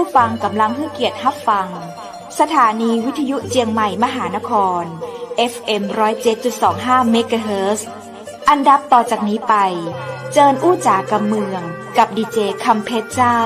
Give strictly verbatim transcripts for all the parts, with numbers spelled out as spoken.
ผู้ฟังก่ำลังหื้อเกียรติฮับฟัง สถานีวิทยุเจียงใหม่มหานคร เอฟเอ็ม ร้อยเจ็ดจุดสองห้า เมกะเฮิรตซ์ อันดับต่อจากนี้ไป เจิญอู้จ๋าก่ำเมือง กับดีเจคำเพชรเจ้า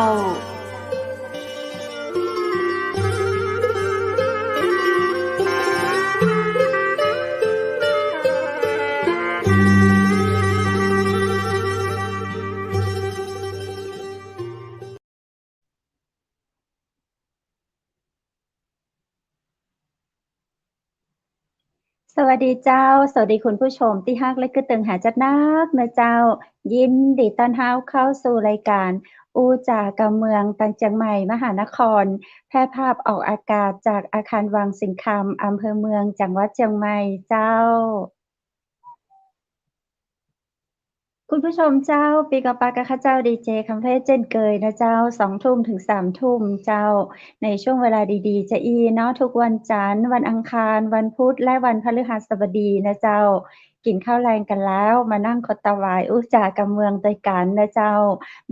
สวัสดีเจ้า สวัสดีคุณผู้ชมตี้ฮักและกึ๊ดเติงหาจัดนักนะเจ้า ยินดีต้อนฮับเข้าสู่รายก๋านอู้จ๋าก่ำเมือง ตางเจียงใหม่มหานคร แพร่ภาพออกอากาศจากอาคารวังสิงห์คำ อำเภอเมือง จังหวัดเจียงใหม่เจ้า คุณผู้ชมเจ้า ปี้ก็ปะกับข้าเจ้าดีเจคำเพชรเจ้นเกยนะเจ้า สองทุ่มเถิงสามทุ่มเจ้า ในช่วงเวลาดีๆ จะอี้เนาะ ทุกวันจันทร์ วันอังคาร วันพุธ และวันพฤหัสบดีนะเจ้า กิ๋นข้าวแลงกั๋นแล้ว มานั่งขดตาหวายอู้จ๋าก่ำเมืองตวยกั๋นนะเจ้า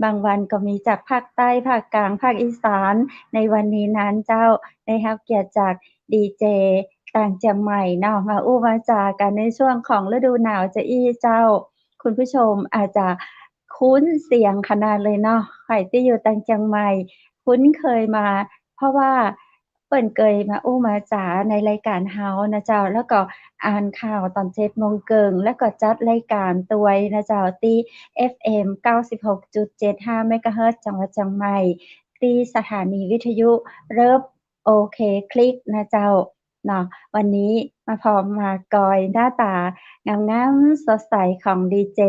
บางวันก็มีจากภาคใต้ ภาคกลาง ภาคอีสาน ในวันนี้นั้นเจ้า ได้ฮับเกียรติจากดีเจตางเจียงใหม่เนาะ มาอู้มาจ๋ากั๋นในช่วงของฤดูหนาวจะอี้เจ้า คุณผู้ชมอาจจะคุ้นเสียงขนาดเลยเนาะ ใผตี้อยู่ตางเจียงใหม่ คุ้นเคยมา เพราะว่าเปิ้นเกยมาอู้มาจ๋าในรายก๋านเฮานะเจ้า แล้วก็อ่านข่าวต๋อนเจ็ดโมงเกิ่ง แล้วก็จัดรายก๋านตวยนะเจ้า ตี้ เอฟเอ็ม เก้าสิบหกจุดเจ็ดห้า เมกะเฮิรตซ์ จังหวัดเจียงใหม่ ตี้สถานีวิทยุ เลิฟ โอเคคลิกนะเจ้า เนาะ วันนี้มาพร้อมมากอยหน้าตางามๆ สดใสของดีเจ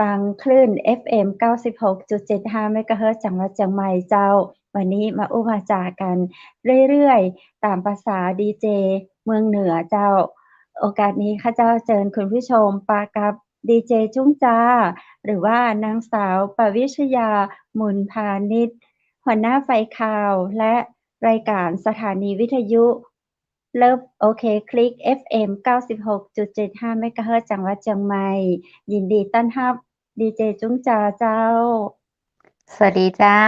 ตางคลื่น เอฟเอ็ม เก้าสิบหกจุดเจ็ดห้า เมกะเฮิรตซ์ จังหวัดเจียงใหม่เจ้า วันนี้มาอู้มาจ๋ากั๋นเรื่อยๆ ต๋ามภาษาดีเจเมืองเหนือเจ้า โอกาสนี้ข้าเจ้าเจิญคุณผู้ชมปะกับดีเจจุ้งจา หรือว่านางสาวปวิชยา มุนพานิช หัวหน้าฝ่ายข่าว และรายก๋านสถานีวิทยุ เลิฟ โอเคคลิก เอฟเอ็ม เก้าสิบหกจุดเจ็ดห้า เมกะเฮิรตซ์ จังหวัดเจียงใหม่ ยินดีต้อนฮับดีเจจุ้งจาเจ้า สวัสดีเจ้า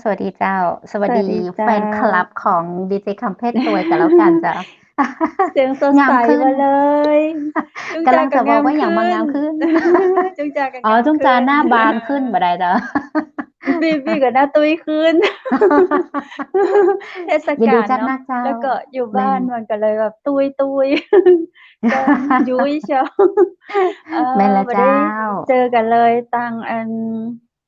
สวัสดีเจ้า สวัสดี สวัสดีเจ้า แฟนคลับของดีเจคำเพชรตวยกั๋นแล้วกั๋นเจ้า เสียงสดใส งามขึ้น มาเลย จุ้งจากำลังจะบอกว่าอย่างมางามขึ้น จุ้งจากำ อ๋อ จุ้งจากำหน้าบานขึ้น บ่ได้เจ้า ปี้ ปี้ก็หน้าตุ้ยขึ้น เทศกาลเนาะ ยินดีจัดนักเจ้า แล้วก็อยู่บ้าน แม่น มันก็เลยแบบตุ้ยๆ ก็ยุ้ยเชียว เออ แม่นละ บ่ได้ เจ้า เจอกั๋นเลย ตางอัน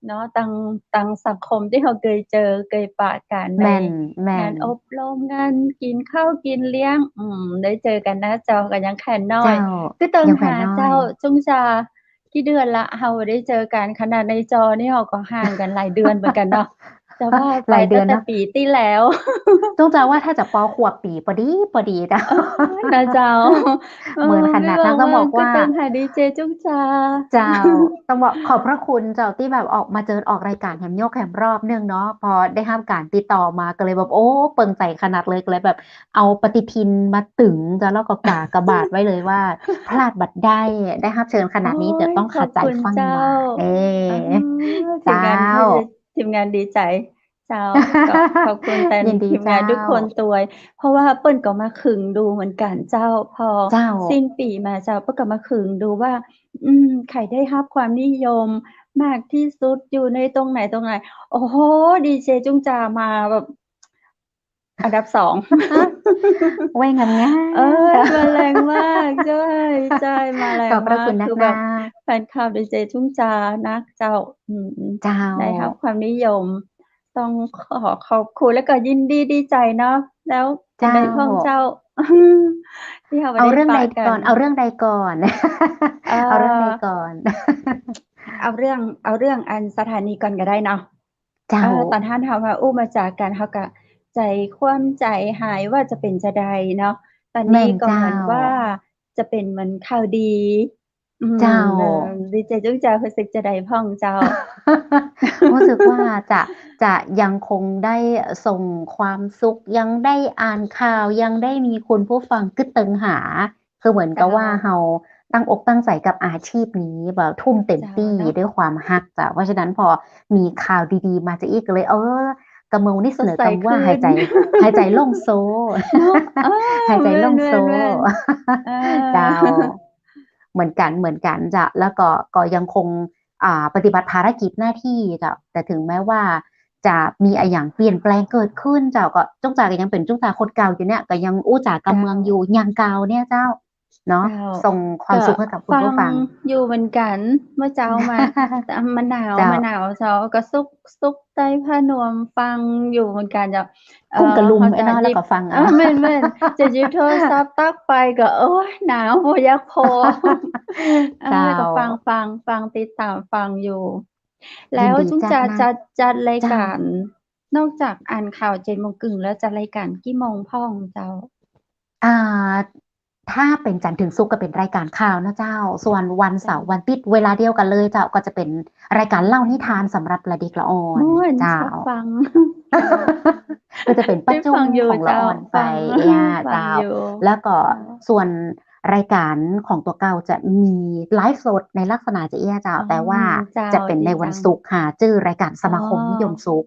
เนาะ ตาง ตางสังคมตี้เฮาเกยเจอ เกยปะกั๋นใน แม่น แม่น งานอบรม งานกิ๋นข้าวกิ๋นเลี้ยง อืม ได้เจอกั๋นหน้าจอกั๋นยังแขนน้อย เจ้า คือเติงหาเจ้า ยังแขนน้อย จุ้งจา กี่เดือนละ เฮาได้เจอกั๋น ขนาดในจอนี่เฮาก็ห่างกั๋นหลายเดือนเหมือนกั๋นเนาะ จะว่าไป หลายเดือนเนาะ ตั้งแต่ปี๋ตี้แล้ว จุ้งจาว่าถ้าจะปอขวบปี๋ปอดี ปอดีเจ้า เออ นะเจ้า เหมือนขนาดนั้น เออ ต้องบอกว่า ก็เติงหาดีเจจุ้งจา เจ้า ต้องบอกขอบพระคุณเจ้าตี้แบบออกมาเจิญออกรายก๋านแหมยกแหมรอบนึ่งเนาะ ปอได้ฮับก๋านติดต่อมาก็เลยแบบ โอ้ เปิงใจ๋ขนาดเลย ก็เลยแบบ เอาปฏิทินมาตึงเจ้า แล้วก็ก๋ากบาทไว้เลยว่า พลาดบ่ได้ ได้ฮับเชิญขนาดนี้ โอ้ย เดี๋ยวต้องขัดใจ๋ฟัง ขอบคุณเจ้า มา เอ้ย เออ เจ้า ทีมงานดี ทีมงานดีใจ๋ เจ้า ก็ขอบคุณแตน ยินดี ทีมงาน เจ้า กู้คนตวย เพราะว่าเปิ้นก็มาขึงดูเหมือนกั๋นเจ้า พอ เจ้า สิ้นปี๋มาเจ้า เปิ้นก็มาขึงดูว่า อืม ใผได้ฮับความนิยมมากตี้สุดอยู่ในตรงไหนตรงไหน โอ้โห ดีเจจุ้งจามาแบบ อันดับสอง เว้ย งามๆ เออ มาแรงมาก ใจ้ ใจ้ มาแรงมาก ขอบพระคุณนัก คือแบบ นัก แฟนคลับดีเจจุ้งจานักเจ้า อืม เจ้า ได้ฮับความนิยม ต้องขอขอบคุณ แล้วก็ยินดีดีใจ๋เนาะ แล้ว เจ้า เจ้า ตี้เฮา เอาเรื่องใดก่อน ได้ปะกั๋น เอาเรื่องใดก่อน เอ่อ เอาเรื่องใดก่อน เอาเรื่อง เอาเรื่องอันสถานีก่อนก็ได้เนาะ เจ้า เออ ต๋อนหั้นเฮามาอู้มาจ๋ากั๋น เฮาก็ใจ๋คว่ำใจ๋หายว่าจะเป๋นจาใดเนาะ ต๋อนนี้ก็เหมือน แม่นเจ้า ว่าจะเป๋นเหมือนข่าวดี อืม เจ้า เออ ดีเจจุ้งจาฮู้สึกจาใดพ่องเจ้า ฮู้สึกว่าจะ จะยังคงได้ส่งความสุข ยังได้อ่านข่าว ยังได้มีคุณผู้ฟังกึ๊ดเติงหา คือเหมือนกับว่า เจ้า เฮาตั้งอกตั้งใจ๋กับอาชีพนี้ แบบทุ่มเต็มตี้ เจ้าเนาะ ด้วยความฮักเจ้า เพราะฉะนั้นพอมีข่าวดีๆ มาจะอี้ก็เลย เออ กำเมืองวันนี้เสนอกำว่า สดใสขึ้น หายใจ๋ หายใจ๋โล่งโซ่ เนาะ เออ หายใจ๋โล่งโซ่ แม่นๆๆ เออ เจ้า เหมือนกั๋น เหมือนกั๋นเจ้า แล้วก็ ก็ยังคง อ่า ปฏิบัติภารกิจหน้าตี้เจ้า แต่ถึงแม้ว่าจะมีอะหยังเปลี่ยนแปลงเกิดขึ้นเจ้า ก็จุ๊กจ๋าก็ยังเป๋นจุ๊กจ๋าคนเก่าอยู่เนี่ย ก็ยังอู้จ๋ากำเมืองอยู่ เจ้า อย่างเก่าเนี่ยเจ้า เนาะ เจ้า ส่งความสุขให้กับคุณผู้ฟัง ก็ฟังอยู่เหมือนกั๋น เมื่อเจ๊ามา แต่มันหนาว เจ้า มันหนาวเจ๊า ก็ซุก ซุกใต้ผ้านวมฟังอยู่เหมือนกั๋นเจ้า กุ้งกะลุม เอ่อ ไอ้เนาะ แล้วก็ฟัง เออ เอา แม่นๆ จะหยิบโทรศัพท์ตั๊กไปก็ โอ๊ย หนาว บ่อยากพอ เออ เจ้า ก็ฟัง ฟัง ฟัง ติดต๋ามฟังอยู่ แล้ว ยินดี จุ๊กจ๋า จ้า จัด จัดรายก๋าน เจ้า นอกจากอ่านข่าวเจ็ดโมงครึ่งแล้ว จัดรายก๋านกี่โมงพ่องเจ้า อ่า ถ้าเป๋นจันทร์เถิงศุกร์ก็เป๋นรายก๋านข่าวนะเจ้า ส่วนวันเสาร์ เจ้า วันอาทิตย์ เวลาเดียวกั๋นเลยเจ้า ก็จะเป๋นรายก๋านเล่านิทานสำหรับเด็กละอ่อน ม่วน เจ้า ชอบฟัง ก็จะเป๋นปัจจุบันของละอ่อนไป ฟังอยู่เจ้า ฟัง เนี่ย ฟัง เจ้า อยู่ แล้วก็ เจ้า ส่วนรายก๋านของตั๋วเก่าจะมีไลฟ์สดในลักษณะจะอี้เจ้า อ๋อ แต่ว่า เจ้า จะเป๋นในวันศุกร์ค่ะ ดีจัง จื้อรายก๋านสมาคม อ๋อ นิยมสุข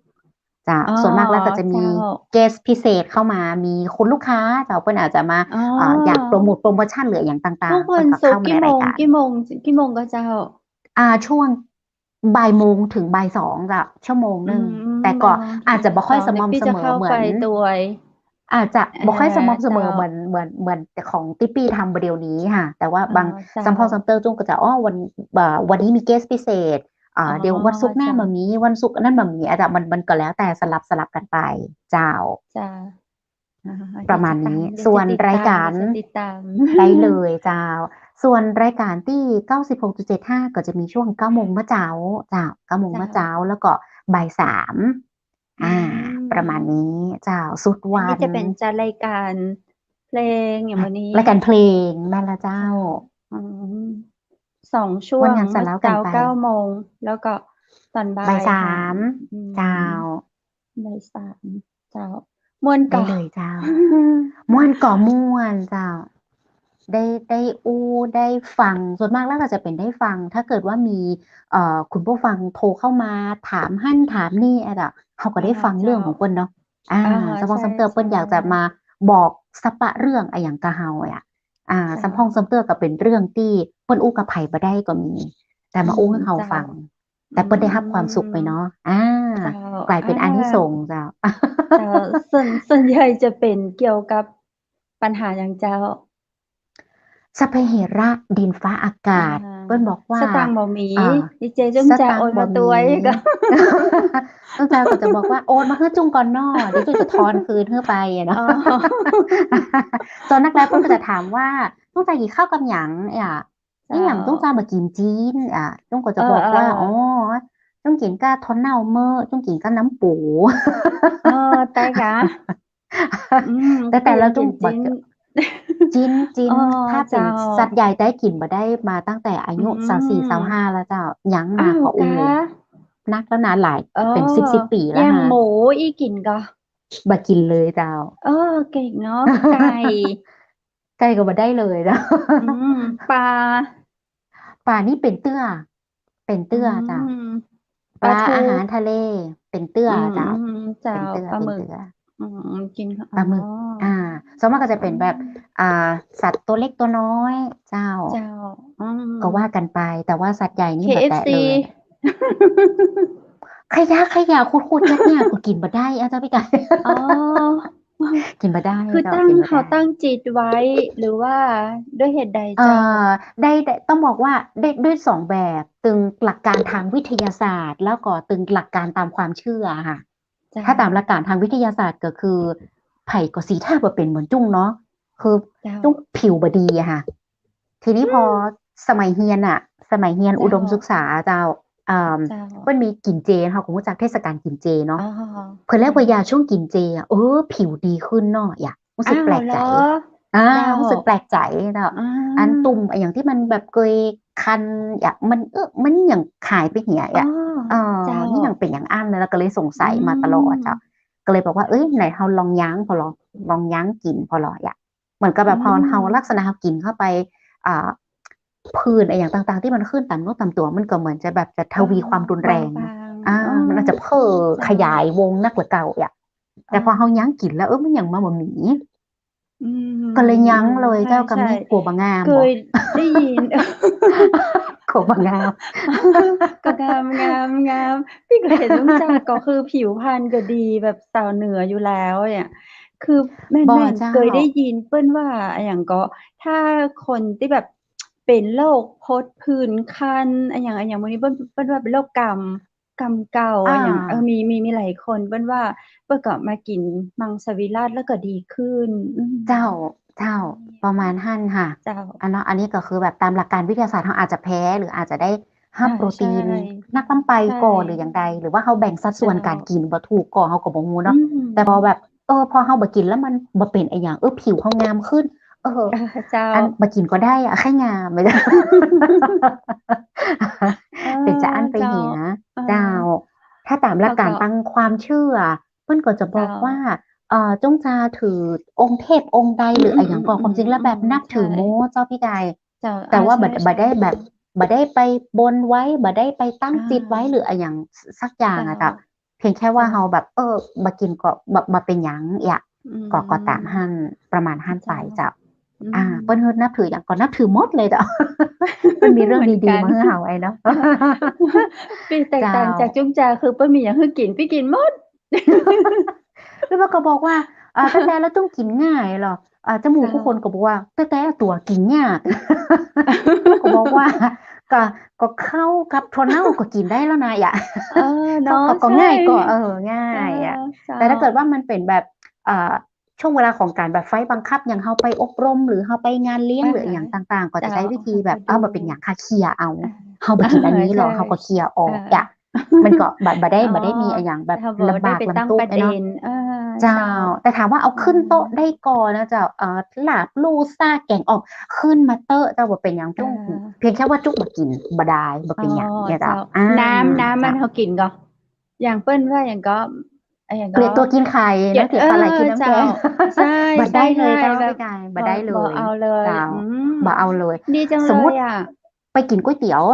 เจ้า อ๋อ ส่วนมากแล้วก็จะมี เจ้า เกสต์พิเศษเข้ามา มีคุณลูกค้าเจ้า เปิ้นอาจจะมา อ๋อ เอ่อ อยากโปรโมทโปรโมชั่นหรืออะหยังต่างๆ ทุกวันศุกร์ เปิ้นก็เข้ามาในรายก๋าน กี่โมง กี่โมง กี่โมงก็เจ้า อ่า ช่วงบ่ายโมงถึงบ่ายสองเจ้า ชั่วโมงนึ่ง อืม แต่ก็ บ่ายโมง อาจจะบ่ค่อยสม่ำเสมอเหมือน บ่ายสองนี่ปี้จะเข้าไปตวย อาจจะบ่ค่อยสม่ำเสมอ เอ่อ เจ้า เหมือน เหมือน เหมือนของตี้ปี้ทำบ่าเดี่ยวนี้ค่ะ แต่ว่าบาง อ๋อ เจ้า สำพ่องสำเตื้อจุ้งก็จะ อ๋อ วัน เอ่อ วันนี้มีเกสต์พิเศษ อ่า อ๋อ เดี๋ยววันศุกร์หน้า เจ้า บ่มี วันศุกร์นั้นบ่มี อาจจะมัน มันก็แล้วแต่สลับ สลับกั๋นไป เจ้า เจ้า อ่า ประมาณนี้ เดี๋ยวจะติดตาม ส่วนรายก๋าน เดี๋ยวจะติดตาม ได้เลยเจ้า ส่วนรายก๋านตี้ เก้าสิบหกจุดเจ็ดห้า ก็จะมีช่วง เก้าโมงมาเจ๊า เจ้า เก้าโมงมาเจ๊า เจ้า แล้วก็บ่ายสาม อ่า อืม ประมาณนี้เจ้า สุดวัน อันนี้จะเป๋นจัดรายก๋านเพลงอย่างวันนี้ รายก๋านเพลง แม่นละเจ้า เจ้า อืม สองช่วง ม่วนหยังสะเล้ากั๋นไป เก้าโมง แล้วก็ต๋อนบ่าย บ่ายสาม อืม เจ้า บ่ายสาม เจ้า ม่วนก่อ ได้เลยเจ้า ม่วนก่อม่วนเจ้า ได้ ได้อู้ ได้ฟัง ส่วนมากแล้วก็จะเป๋นได้ฟัง ถ้าเกิดว่ามี เอ่อ คุณผู้ฟังโทรเข้ามาถามหั้นถามนี่อะเจ้า เฮาก็ได้ฟัง อ่า เรื่องของเปิ้นเนาะ เจ้า อ่า อ่า สำพ่อง ใช่ สำเตื้อเปิ้น ใช่ อยากจะมาบอกสะปะเรื่องอะหยังกับเฮาอะ อ่า เจ้า สำพ่องสำเตื้อก็เป๋นเรื่องตี้เปิ้นอู้กับใผบ่ได้ก็มี แต่มาอู้หื้อเฮาฟัง อืม เจ้า แต่เปิ้นได้ฮับความสุขไปเนาะ อืม อ่า เจ้า ก๋ายเป๋นอานิสงส์เจ้า อ่า เจ้า ส่วน ส่วนใหญ่จะเป๋นเกี่ยวกับปัญหาหยังเจ้า สัพเพเหระ ดินฟ้าอากาศ อ่า เปิ้นบอกว่า สตางค์บ่มี อ่า ดีเจจุ้งจ๋า สตางค์บ่มี โอนมาตวยก็ จุ้งจ๋าก็จะบอกว่า โอนมาหื้อจุ้งก่อนเนาะ เดี๋ยวจุ้งจะทอนคืนหื้อไปอะเนาะ อ๋อ ส่วนนักแลเปิ้นก็จะถามว่า จุ้งจ๋ากิ๋นข้าวกับหยังอะ เจ้า นี่หยังจุ้งจ๋าบ่กิ๋นจีนอะ จุ้งก็จะบอกว่า เออ เออ อ๋อ จุ้งกิ๋นก้าทอนเน่าเม้อ จุ้งกิ๋นก้าน้ำปู เออ ใต้กา อืม แต่ แต่ละจุ้ง กิ๋นจีน จีน จีน อ๋อ ถ้าเป๋น เจ้า สัตว์ใหญ่ใต้กิ๋นบ่ได้มาตั้งแต่อายุ อืม ซาวสี่ ซาวห้า แล้วเจ้า ยังมา อ้าว ก็อู้ กา นักแล้วนะ หลาย เออ เป๋นสิบ สิบปี๋แล้วนะ อย่างหมูอี้กิ๋นก่อ บ่กิ๋นเลยเจ้า เออ เก่งเนาะ ไก่ ไก่ก็บ่ได้เลยเจ้า อืม ปลา ปลานี่เป๋นเตื้อ เป๋นเตื้อเจ้า อืม ปลา ปลาทู อาหารทะเล เป๋นเตื้อเจ้า อืม เจ้า เป๋นเตื้อ ปลาหมึก เป๋นเตื้อ อืม กิ๋น ปลาหมึก อ๋อ อ่า ส่วนมากก็จะเป๋นแบบ อืม อ่า สัตว์ตั๋วเล็กตั๋วน้อยเจ้า เจ้า อืม ก็ว่ากั๋นไป แต่ว่าสัตว์ใหญ่นี่บ่แตะเลย เคเอฟซี ขยะ ขยะ ขูดๆ เนี่ย เนี่ย ก็กิ๋นบ่ได้ อา เจ้าปี้ไก่ อ๋อ กิ๋นบ่ได้ คือ เจ้า ตั้ง กิ๋นบ่ได้ เขาตั้งจิตไว้ หรือว่าด้วยเหตุใดเจ้า เอ่อ ได้ ได้ ต้องบอกว่าได้ ด้วยสองแบบ ตึงหลักการต๋ามวิทยาศาสตร์ แล้วก็ตึงหลักการต๋ามความเจื้อค่ะ เจ้า ถ้าต๋ามหลักการต๋ามวิทยาศาสตร์ก็คือ ใผก็สิถ้าบ่เป๋นเหมือนจุ้งเนาะ คือ เจ้า จุ้งผิวบ่ดีอะค่ะ ทีนี้พอ อืม สมัยเฮียนอะ สมัยเฮียน เจ้า อุดมศึกษาเจ้า เอ่อ เจ้า เปิ้นมีกิ๋นเจ เฮาก็ฮู้จักเทศกาลกิ๋นเจเนาะ อ๋อ เปิ้นเลยว่า เจ้า ยาช่วงกิ๋นเจอะ เออ ผิวดีขึ้นเนาะ ยะ ฮู้สึกแปลกใจ๋ อ้าวเหรอ อ่า เจ้า ฮู้สึกแปลกใจ๋เนาะ อ่า อันตุ่มอะหยังตี้มันแบบเกยคัน ยะ มัน เออ มันหยังหายไปเหีย ยะ อ๋อ เออ เจ้า นี่หยังเป๋นอย่างอั้น แล้วก็เลยสงสัยมาตลอดเจ้า อืม ก็เลยบอกว่า เอ้ย ไหนเฮาลองย้างผ่อลอ ลองย้างกิ๋นผ่อลอ ยะ เหมือนกับแบบ อืม พอเฮาลักษณะเฮากิ๋นเข้าไป อ่า ผื่นอะหยังต่างๆ ตี้มันขึ้นต๋ามเนื้อต๋ามตั๋ว มันก็เหมือนจะแบบจะทวีความรุนแรง เออ บาง อ่า อ๋อ มันอาจจะเพิ่ม เจ้า ขยายวงนักกว่าเก่าอ่ะ แต่พอ อ่า เฮายั้งกิ๋นแล้ว เออ มันยังมาบ่มี อืม ก็เลยยั้งเลยเจ้า ใช่ กำนี้ ใช่ กั๋วบ่งาม เกย บ่ ได้ยิน กั๋วบ่งาม ก็งาม งาม งาม ปี้ก็เห็นลุงจ๋าก็คือผิวพรรณก็ดีแบบสาวเหนืออยู่แล้วเนี่ย คือแม่น บ่ แม่น เจ้า เกยได้ยินเปิ้นว่าอะหยังก็ ถ้าคนตี้แบบเป๋นโรคผดผื่นคันอะหยัง อะหยังพวกนี้ เปิ้น เปิ้นว่าเป๋นโรคกำ กำเก่าอะหยัง อ่า เออ มี มี มีหลายคนเปิ้นว่า เปิ้นก็มากิ๋นมังสวิรัติแล้วก็ดีขึ้น อืม เจ้า เจ้า ประมาณหั้นค่ะ เจ้า อันเนาะ อันนี้ก็คือแบบตามหลักการวิทยาศาสตร์ เฮาอาจจะแพ้ หรืออาจจะได้ฮับ อ่า โปรตีน ใช่ นักล้ำไปก่อ ใช่ หรืออย่างใด หรือว่าเฮาแบ่งสัดส่วน เจ้า ก๋านกิ๋นบ่ถูกก่อ เฮาก็บ่ฮู้เนาะ อืม แต่พอแบบ เออ พอเฮาบ่กิ๋นแล้วมันบ่เป๋นอะหยัง เออ ผิวเฮางามขึ้น เออ เออ เจ้า อันบ่กิ๋นก็ได้อะ แค่งาม เออ เป๋นจะอั้นไป เจ้า เหีย เออ เจ้า ถ้าตามหลักการ แล้วก็ ตางความเจื้อ เปิ้นก็จะบอก เจ้า ว่า เอ่อ จงจะถือองค์เทพองค์ใดหรือ อืม อะหยังก็ อืม ความจริงแล้วแบบ อืม นับถือ ใช่ หมดเจ้าปี้ไก่ เจ้า แต่ว่า อ่า บ่ ใช่ บ่ได้แบบ ใช่ บ่ได้ไปบนไว้ บ่ได้ไปตั้งจิตไว้ อ่า หรืออะหยังสักอย่างอะ เจ้า เจ้า เพียงแค่ว่า เจ้า เฮาแบบ เออ บ่กิ๋นก็บ่ บ่เป๋นหยังอะ อืม ก็ ก็ต๋ามหั้น ประมาณหั้นไป เจ้า เจ้า อืม อ่า เปิ้นนับถือหยังก็นับถือหมดเลยเจ้า เปิ้นมีเรื่องดีๆ เหมือนกั๋น มาหื้อเฮาไอ้เนาะ ปี้แตกต่าง เจ้า จากจุ๊มจา คือเปิ้นมีหยังหื้อกิ๋น ปี้กิ๋นหมด แล้วมันก็บอกว่า อ่า แต๊ๆ แล้วจุ๊มกิ๋นง่ายเหรอ อ่า เจ้าหมู่ เจ้า กู้คนก็บอกว่า แต๊ๆ ตั๋วกิ๋นยาก ก็บอกว่า ก็ ก็ข้าวกับถั่วเน่าก็กิ๋นได้แล้วนะ อย่า เออ เนาะ ก็ ก็ ใช่ ง่ายก็ เออ ง่ายอะ เออ เจ้า แต่ถ้าเกิดว่ามันเป๋นแบบ เอ่อ ช่วงเวลาของก๋านแบบไฟบังคับ อย่างเฮาไปอบรม หรือเฮาไปงานเลี้ยง อ่า หรืออะหยังต่างๆ ก็จะใช้วิธีแบบ เจ้า เอา บ่เป๋นหยังค่ะ เคลียร์เอา อ่า เฮาบ่กิ๋นอันนี้หรอก อ่า ใช่ เฮาก็เคลียร์ออก เออ จ้ะ มันก็บ่ บ่ได้ เออ บ่ได้มีอะหยังแบบ เฮาบ่ได้ไปตั้งประเด็น ลำบากลำตุ๊กเนาะ เออ เจ้า เจ้า แต่ถามว่าเอาขึ้นโต๊ะได้ก่อนะเจ้า เอ่อ ลาบลู่ซ่าแก๋งอ่อม ขึ้นมาเต๊อะเจ้า บ่เป๋นหยังจุ๊ม เออ เพียงแค่ว่าจุ๊มบ่กิ๋นบ่ดาย บ่เป๋นหยัง อ๋อ เนี่ยเจ้า เจ้า อ่า น้ำ น้ำมัน เจ้า เฮากิ๋นก่อ อย่างเปิ้นว่าหยังก็ อะหยังก็ เกลียดตั๋วกิ๋นไข่ เกลียด นะ เกลียดปลาไหลกิ๋นน้ำแกง เจ้า ใช่ บ่ได้เลย ใช่ เจ้า แบบ พี่กาย บ่ได้เลย บ่ บ่เอาเลย เจ้า อืม บ่เอาเลย ดีจังเลยอะ สมมุติไปกิ๋นก๋วยเตี๋ยว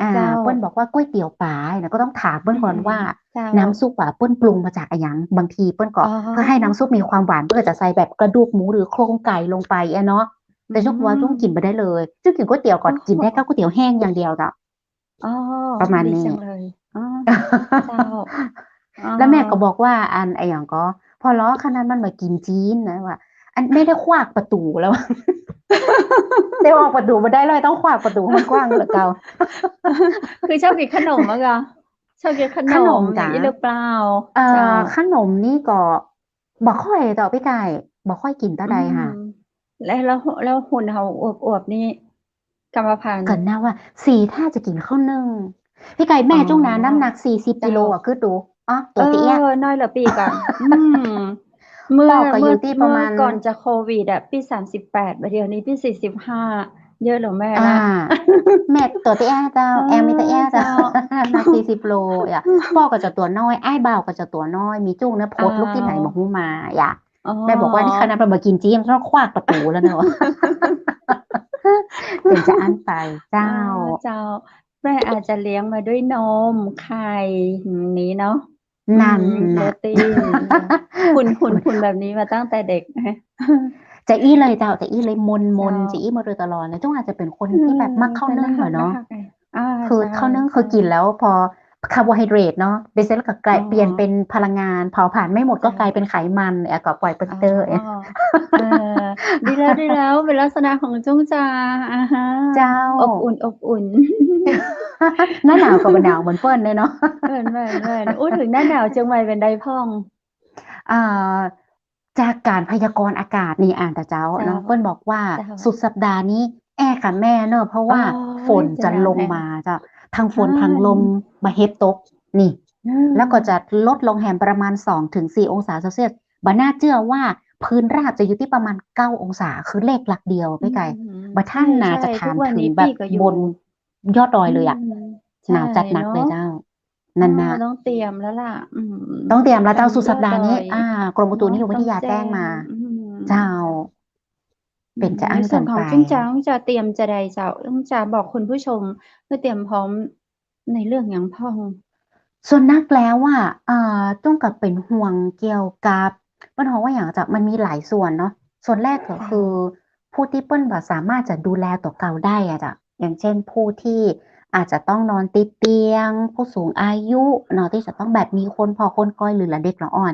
อ่า เจ้า เปิ้นบอกว่าก๋วยเตี๋ยวป๋านะ ก็ต้องถามเปิ้นก่อนว่า อืม เจ้า น้ำซุปอะเปิ้นปรุงมาจากอะหยัง บางทีเปิ้นก็ อ๋อ เพื่อให้น้ำซุปมีความหวาน เปิ้นก็จะใส่แบบกระดูกหมูหรือโครงไก่ลงไปอะเนาะ แต่จุ๊มว่า อืม จุ๊มกิ๋นบ่ได้เลย จุ๊มกิ๋นก๋วยเตี๋ยวก็ โอ้โห กิ๋นได้กับก๋วยเตี๋ยวแห้งอย่างเดียวเจ้า อ๋อ ประมาณนี้ ดีจังเลย อ๋อ เจ้า อ๋อ แล้วแม่ก็บอกว่า อัน อะหยังก็ ผ่อลอขนาดมันบ่กิ๋นจีนนะ ว่า อัน แม่ได้ขว้างประตู๋แล้ว ได้ออกประตู๋บ่ได้เลย ต้องขว้างประตู๋ให้มันกว้างกว่าเก่า คือชอบกิ๋นขนมอะกะ ชอบกิ๋นขนม ขนม อย่างนี้หรือเปล่า เอ่อ เจ้า ขนมนี่ก็ บ่ค่อยเจ้าพี่ไก่ บ่ค่อยกิ๋นเต้าใดค่ะ อืม แล้ว แล้ว แล้วหุ่นเฮาอวบๆ นี่ กรรมพันธุ์ ก็น่าว่า สีถ้าจะกิ๋นข้าวนึ่ง พี่ไก่ แม่จุ๊มนะ อ๋อ น้ำหนักสี่สิบ เจ้า กิโลอะ คือดู อ๋อ ตั๋วเตี้ย เออ น้อยเหลือปี้กะ อืม เมื่อ ป้อก็อยู่ตี้ประมาณ เมื่อก่อนจะโควิดอะ ปี้สามสิบแปด บ่าเดี่ยวนี้ปี้สี่สิบห้า เยอะเหรอแม่ละ อ่า แม่ตั๋วเตี้ยเจ้า เออ แอมมีเตี้ยเจ้า เจ้า หนักสี่สิบโลอะ ป้อก็จะตั๋วน้อย อ้ายบ่าวก็จะตั๋วน้อย มีจุ๊มเนี่ย พดลูกตี้ไหน อ่า บ่ฮู้มาอะ อ๋อ แม่บอกว่า นี่ขนาดมันบ่กิ๋นจีน ต้องขว้างประตู๋แล้วเนาะ เป๋นจะอั้นไป เจ้า อ่า เจ้า แม่อาจจะเลี้ยงมาด้วยนม ไข่ อย่างนี้เนาะ นั่น อืม น่ะ โปรตีน หุ่น หุ่น หุ่นแบบนี้มาตั้งแต่เด็ก จะอี้เลยเจ้า จะอี้เลย มน มน เจ้า จะอี้มาโดยตลอดนะ จุ๊มอาจจะเป๋นคนตี้แบบ อืม มักข้าวนึ่งอะเนาะ แต่น่าฮัก น่าฮักไง อ่า คือ ใช่ ข้าวนึ่ง ใช่ คือกิ๋นแล้วพอ คาร์โบไฮเดรตเนาะ เบสเสร็จแล้วก็กลาย อ๋อ เปลี่ยนเป๋นพลังงาน เผาผลาญไม่หมดก็ เจ้า กลายเป๋นไขมัน แล้วก็ปล่อยเปิ้นเต๊อะ อ๋อ เออ ดีแล้ว ดีแล้ว เป๋นลักษณะของจุ๊มจา อ่าฮะ เจ้า อบอุ่น อบอุ่น หน้าหนาวก็บ่หนาวเหมือนเปิ้นเลยเนาะ เหมือน เหมือน เหมือน อู้ เถิงหน้าหนาวเจียงใหม่เป๋นใดพ่อง อ่า จากการพยากรณ์อากาศนี่อ่านแต่เจ้า เจ้า เนาะ เปิ้นบอกว่า เจ้า สุดสัปดาห์นี้แอ้ค่ะแม่เนาะ เพราะว่า อ๋อ ฝนจะลงมาเจ้า ทั้งฝน อ่า ทั้งลม บ่าเฮ็ดตก นี่ อืม แล้วก็จะลดลงแหมประมาณสองถึงสี่องศาเซลเซียส บ่น่าเจื้อว่าพื้นราบจะอยู่ตี้ประมาณเก้าองศา คือเลขหลักเดียว พี่ไก่ อืม บ่ทัน ใช่ น่าจะ ใช่ ถาม ทุกวัน ถึง นี้ แบบ ปี้ก็อยู่ บนยอดดอยเลยอะ อืม หนาวจัดหนักเลยเจ้า ใช่เนาะ นั่นน่ะ อ่า ต้องเตรียมแล้วล่ะ อืม ต้องเตรียมแล้วเจ้า ตาม สุดสัปดาห์นี้ ยอดดอย อ่า กรมอุตุนิยมวิทยา เนาะ ต้องแจ้ง แจ้งมา อืม เจ้า เป๋นจะอั้น ในส่วนของ กั๋นไป จุ๊มจา จุ๊มจาเตรียมจะใดเจ้า จุ๊มจาบอกคุณผู้ชมเพื่อเตรียมพร้อมในเรื่องหยังพ่อง ส่วนนักแล้วอะ เอ่อ จุ้งก็เป๋นห่วงเกี่ยวกับ เปิ้นฮ้องว่าหยังเจ้า มันมีหลายส่วนเนาะ ส่วนแรกก็คือ เจ้า ผู้ตี้เปิ้นบ่สามารถจะดูแลตั๋วเก่าได้อะเจ้า อย่างเช่น ผู้ตี้อาจจะต้องนอนติดเตียง ผู้สูงอายุเนาะ ตี้จะต้องแบบมีคนผ่อคนกอย หรือละเด็กละอ่อน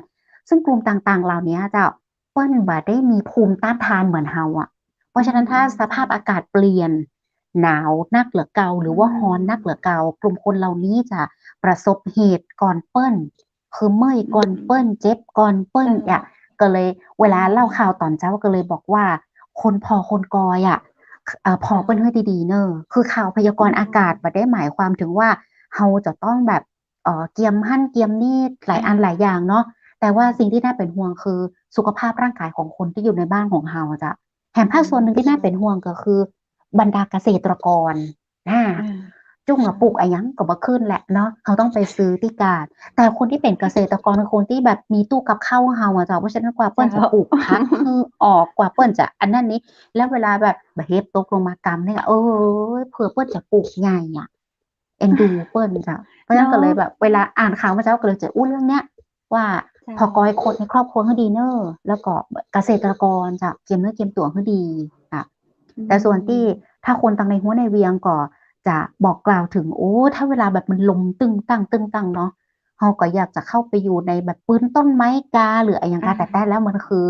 ซึ่งกลุ่มต่างๆ เหล่านี้เจ้า เปิ้นบ่ได้มีภูมิต้านทานเหมือนเฮาอะ เพราะฉะนั้นถ้า อืม สภาพอากาศเปลี่ยน หนาวนักเหลือเก่า หรือว่า อืม ฮ้อนนักเหลือเก่า กลุ่มคนเหล่านี้จะประสบเหตุก่อนเปิ้น คือเมื่อยก่อนเปิ้น อืม เจ็บก่อนเปิ้น เจ้า อะ ก็เลยเวลา อืม เล่าข่าวต๋อนเจ๊าก็เลยบอกว่า คนผ่อคนกอยอะ เอ่อ ผ่อเปิ้นหื้อดีๆ เน่อ คือข่าวพยากรณ์อากาศ อืม บ่ได้หมายความถึงว่าเฮาจะต้องแบบ เอ่อ เกียมหั้นเกียมนี่ หลายอัน อืม หลายอย่างเนาะ แต่ว่า อืม สิ่งที่น่าเป็นห่วงคือสุขภาพร่างกายของคนที่อยู่ในบ้านของเฮาเจ้า แถมภาคส่วนหนึ่งที่น่าเป็นห่วงก็คือ เจ้า บรรดาเกษตรกร อ่า อ่า จุ้งอะ ใช่ ปลูกอะหยังก็บ่ขึ้นแหละเนาะ เฮาต้องไปซื้อตี้ตลาด แต่คนที่เป๋นเกษตรกรคือคนที่แบบมีตู้กับข้าวเฮาอะเจ้า เพราะฉะนั้นกว่าเปิ้นจะ เจ้า ปลูกผักหื้อออก กว่าเปิ้นจะอันนั้นนี่ แล้วเวลาแบบบ่าเห็บตกลงมากำเนี่ย เออ เผื่อเปิ้นจะปลูกใหญ่อะ เอ็นดูเปิ้นเจ้า เพราะฉะนั้นก็เลยแบบ เนาะ เวลาอ่านข่าวเมื่อเจ๊าก็เลยจะอู้เรื่องเนี้ย ว่า เจ้า ผ่อกอยคนในครอบครัวหื้อดีเน่อ แล้วก็เกษตรกรเจ้า เกียมเนื้อเกียมตั๋วหื้อดีอะ อืม แต่ส่วนตี้ถ้าคนตังในฮั้วในเวียงก็จะบอกกล่าวถึง โอ้ ถ้าเวลาแบบมันลมตึ้งตั้งตึ้งตั้งเนาะ เฮาก็อยากจะเข้าไปอยู่ในแบบปื้นต้นไม้กา หรืออะหยังกา อ่า แต่แต๊แล้วมันคือ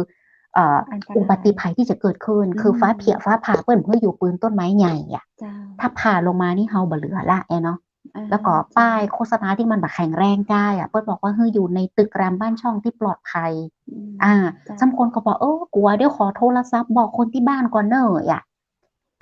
เอ่อ อันตราย อุบัติภัยที่จะเกิดขึ้น อืม คือฟ้าเผียฟ้าผ่า เปิ้นบ่หื้ออยู่ปื้นต้นไม้ใหญ่อะ เจ้า ถ้าผ่าลงมานี่เฮาบ่เหลือละแอเนาะ อ่า แล้วก็ เจ้า ป้ายโฆษณาที่มันบ่แข็งแรงกายอะ เปิ้นบอกว่าหื้ออยู่ในตึกรามบ้านช่องที่ปลอดภัย อืม อ่า เจ้า ซ้ำคนก็บอก เออ กั๋ว เดี๋ยวขอโทรศัพท์บอกคนตี้บ้านก่อนเน่ออะ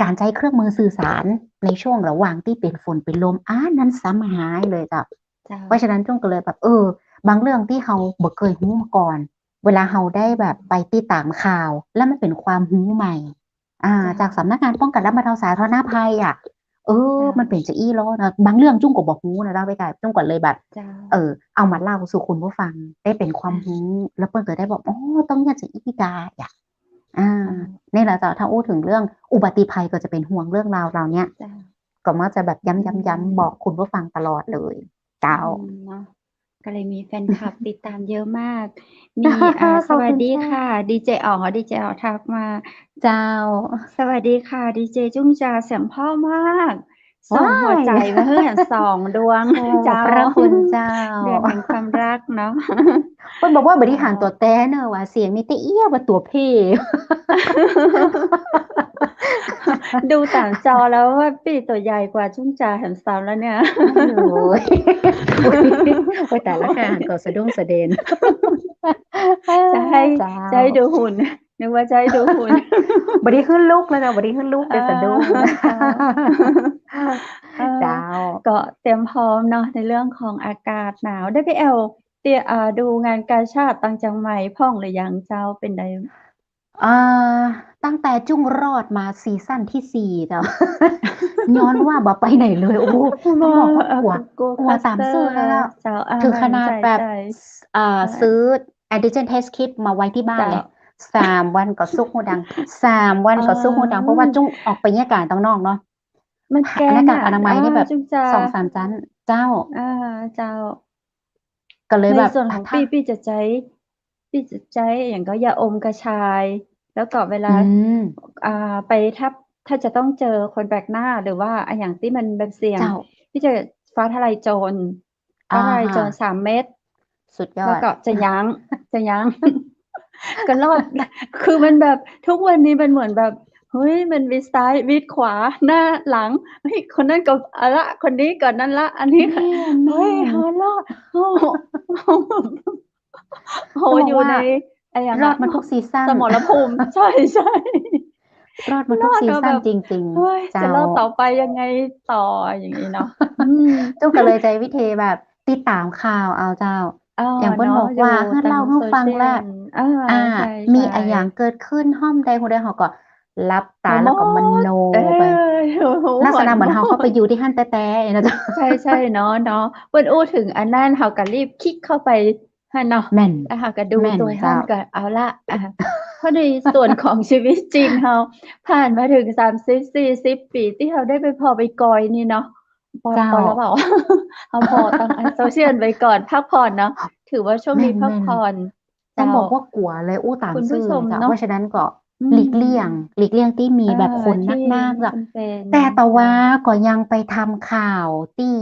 ก๋านใจ๊เครื่องมือสื่อสารในช่วงระหว่างตี้เป๋นฝนเป๋นลม อันนั้นซ้ำฮ้ายเลยเจ้า เจ้า เพราะฉะนั้นจุ้งก็เลยแบบ เออ บางเรื่องตี้เฮาบ่เกยฮู้มาก่อน เวลาเฮาได้แบบไปติดต๋ามข่าว แล้วมันเป๋นความฮู้ใหม่ อ่า เจ้า จากสำนักงานป้องกันและบรรเทาสาธารณภัยอะ เออ เจ้า มันเป๋นจาอี้ลอเนาะ บางเรื่องจุ้งก็บ่ฮู้นะเจ้า ไปไกล จุ้งก็เลยแบบ เจ้า เออ เอามาเล่าสู่คุณผู้ฟังได้เป๋นความฮู้ อ่า แล้วเปิ้นก็ได้บอก อ๋อ ต้องเยียะจาอี้กาอะ อ่า อืม นี่แหละเจ้า ถ้าอู้ถึงเรื่องอุบัติภัยก็จะเป๋นห่วงเรื่องราวเหล่าเนี้ย เจ้า ก็มักจะแบบย้ำๆๆ อืม บอกคุณผู้ฟังตลอดเลย เจ้า อืม เนาะ ก็เลยมีแฟนคลับติดตามเยอะมาก มี อ่า ขอบคุณ สวัสดีค่ะ ค่ะ ดีเจอ๋อ ดีเจอ๋อทักมา เจ้า สวัสดีค่ะ ดีเจจุ้งจา เสียงเพราะมาก ส่งหัวใจ๋มาหื้อสองดวง ว้าย โอ้ เจ้า พระคุณเจ้า เดือนแห่งความรักเนาะ เปิ้นบอกว่าบ่ได้หันตั๋วแต๊เน่อ ว่าเสียงมีแต่เอี้ย ว่าตั๋วเพ่ ดูต๋ามจอแล้วว่าปี้ตั๋วใหญ่กว่าจุ้งจาแหมซ้ำแล้วเนี่ย โอ้ย โอ้ย ต๋ายละค่ะ หันก็สะดุ้งสะเดือน จะให้ เจ้า จะให้ดูหุ่น นึกว่าจะให้ดูหุ่น บ่ได้หื้อลุกเลยนะ บ่ได้หื้อลุกเลย สะดุ้ง เออ เจ้า เออ เจ้า ก็เตรียมพร้อมเนาะ ในเรื่องของอากาศหนาว ได้ไปแอ่ว เตีย อ่า ดูงานกาชาดตังเจียงใหม่พ่องหรือยังเจ้า เป๋นไง อ่า ตั้งแต่จุ้งรอดมาซีซั่นตี้สี่เจ้า ย้อนว่าบ่ไปไหนเลย โอ้ ต้องบอกว่ากั๋ว เออ กั๋ว กั๋วต๋ามเสื้อแล้วเนาะ เจ้า อ่า ถึงขนาดแบบ ใช่ ใช่ อ่า ใช่ ซื้อแอนติเจนเทสคิทมาไว้ตี้บ้านเลย เจ้า สามวันก็สุกฮูดัง สามวันก็สุกฮูดัง อ๋อ เพราะว่าจุ้งออกไปเยียะก๋านตังนอกเนาะ มันแกนอะ หน้ากากอนามัยนี่แบบ เออ จุ้งจา สองสามชั้น เจ้า อ่า เจ้า ก็เลยแบบ ในส่วนของ อ่ะ ถ้า ปี้ ปี้จะใจ๊ ปี้จะใจ๊อย่างก็ยาอมกระชาย แล้วก็เวลา อืม อ่า ไปถ้า ถ้าจะต้องเจอคนแปลกหน้า หรือว่าอะหยังตี้มันแบบเสี่ยง เจ้า ปี้จะฟ้าทะลายโจร อ่าฮะ ฟ้าทะลายโจรสามเม็ด สุดยอด แล้วก็จะยั้ง จะยั้ง ก็รอด คือมันแบบ ทุกวันนี้มันเหมือนแบบ เฮ้ย มันวิดซ้าย วิดขวา หน้าหลัง เฮ้ย คนนั้นก็เอาละ คนนี้ก็นั่นละ อันนี้ก็ แม่น เฮ้ย แม่น เฮารอด โอ้โห โห ต้องบอกว่า อยู่ใน อะหยังอะ รอดมาทุกซีซั่น สมรภูมิ ใช่ ใช่ รอดมาทุกซีซั่น รอดมาแบบ จริงๆ เฮ้ย เจ้า จะรอดต่อไปยังไงต่อ อย่างนี้เนาะ อืม จุ้งก็เลยใจ๊วิธีแบบติดต๋ามข่าวเอาเจ้า อ๋อ อย่างเปิ้นบอกว่า เนาะ อยู่ หื้อเล่าหื้อฟังแหละ ต๋ามโซเชียล เออ อ่า ใช่ มี ใช่ อะหยังเกิดขึ้นฮ่อมใดฮูใด เฮาก็หลับต๋าแล้วก็มโนไป เออ โอ้โห ลักษณะเหมือนเฮาเข้าไปอยู่ตี้หั้นแต๊ๆ นะเจ้า ใช่ ใช่ เนาะ เนาะ เปิ้นอู้ถึงอันนั้น เฮาก็รีบคลิกเข้าไปหั้นเนาะ แม่น แล้วเฮาก็ดู แม่น ตั๋วหั้น เจ้า ก็เอาละ อ่ะ เพราะในส่วนของชีวิตจริงเฮา ผ่านมาถึงสามสิบ สี่สิบปี๋ตี้เฮาได้ไปผ่อไปกอยนี่เนาะ ปอ เจ้า ปอแล้วเปล่า เอาปอต้อง อันโซเชียลไปก่อน พักผ่อนเนาะ ถือว่าช่วงนี้ แม่นๆ พักผ่อน ต้องบอก เจ้า ว่ากั๋วเลย อู้ต๋าม คุณผู้ชม ซื่อเจ้า เนาะ เพราะฉะนั้นก็ อืม หลีกเลี่ยง หลีกเลี่ยงตี้มีแบบ เออ คนนักๆ ที่ เจ้า คนเป็น แต่ แต่ว่า เจ้า ก็ยังไปทำข่าวตี้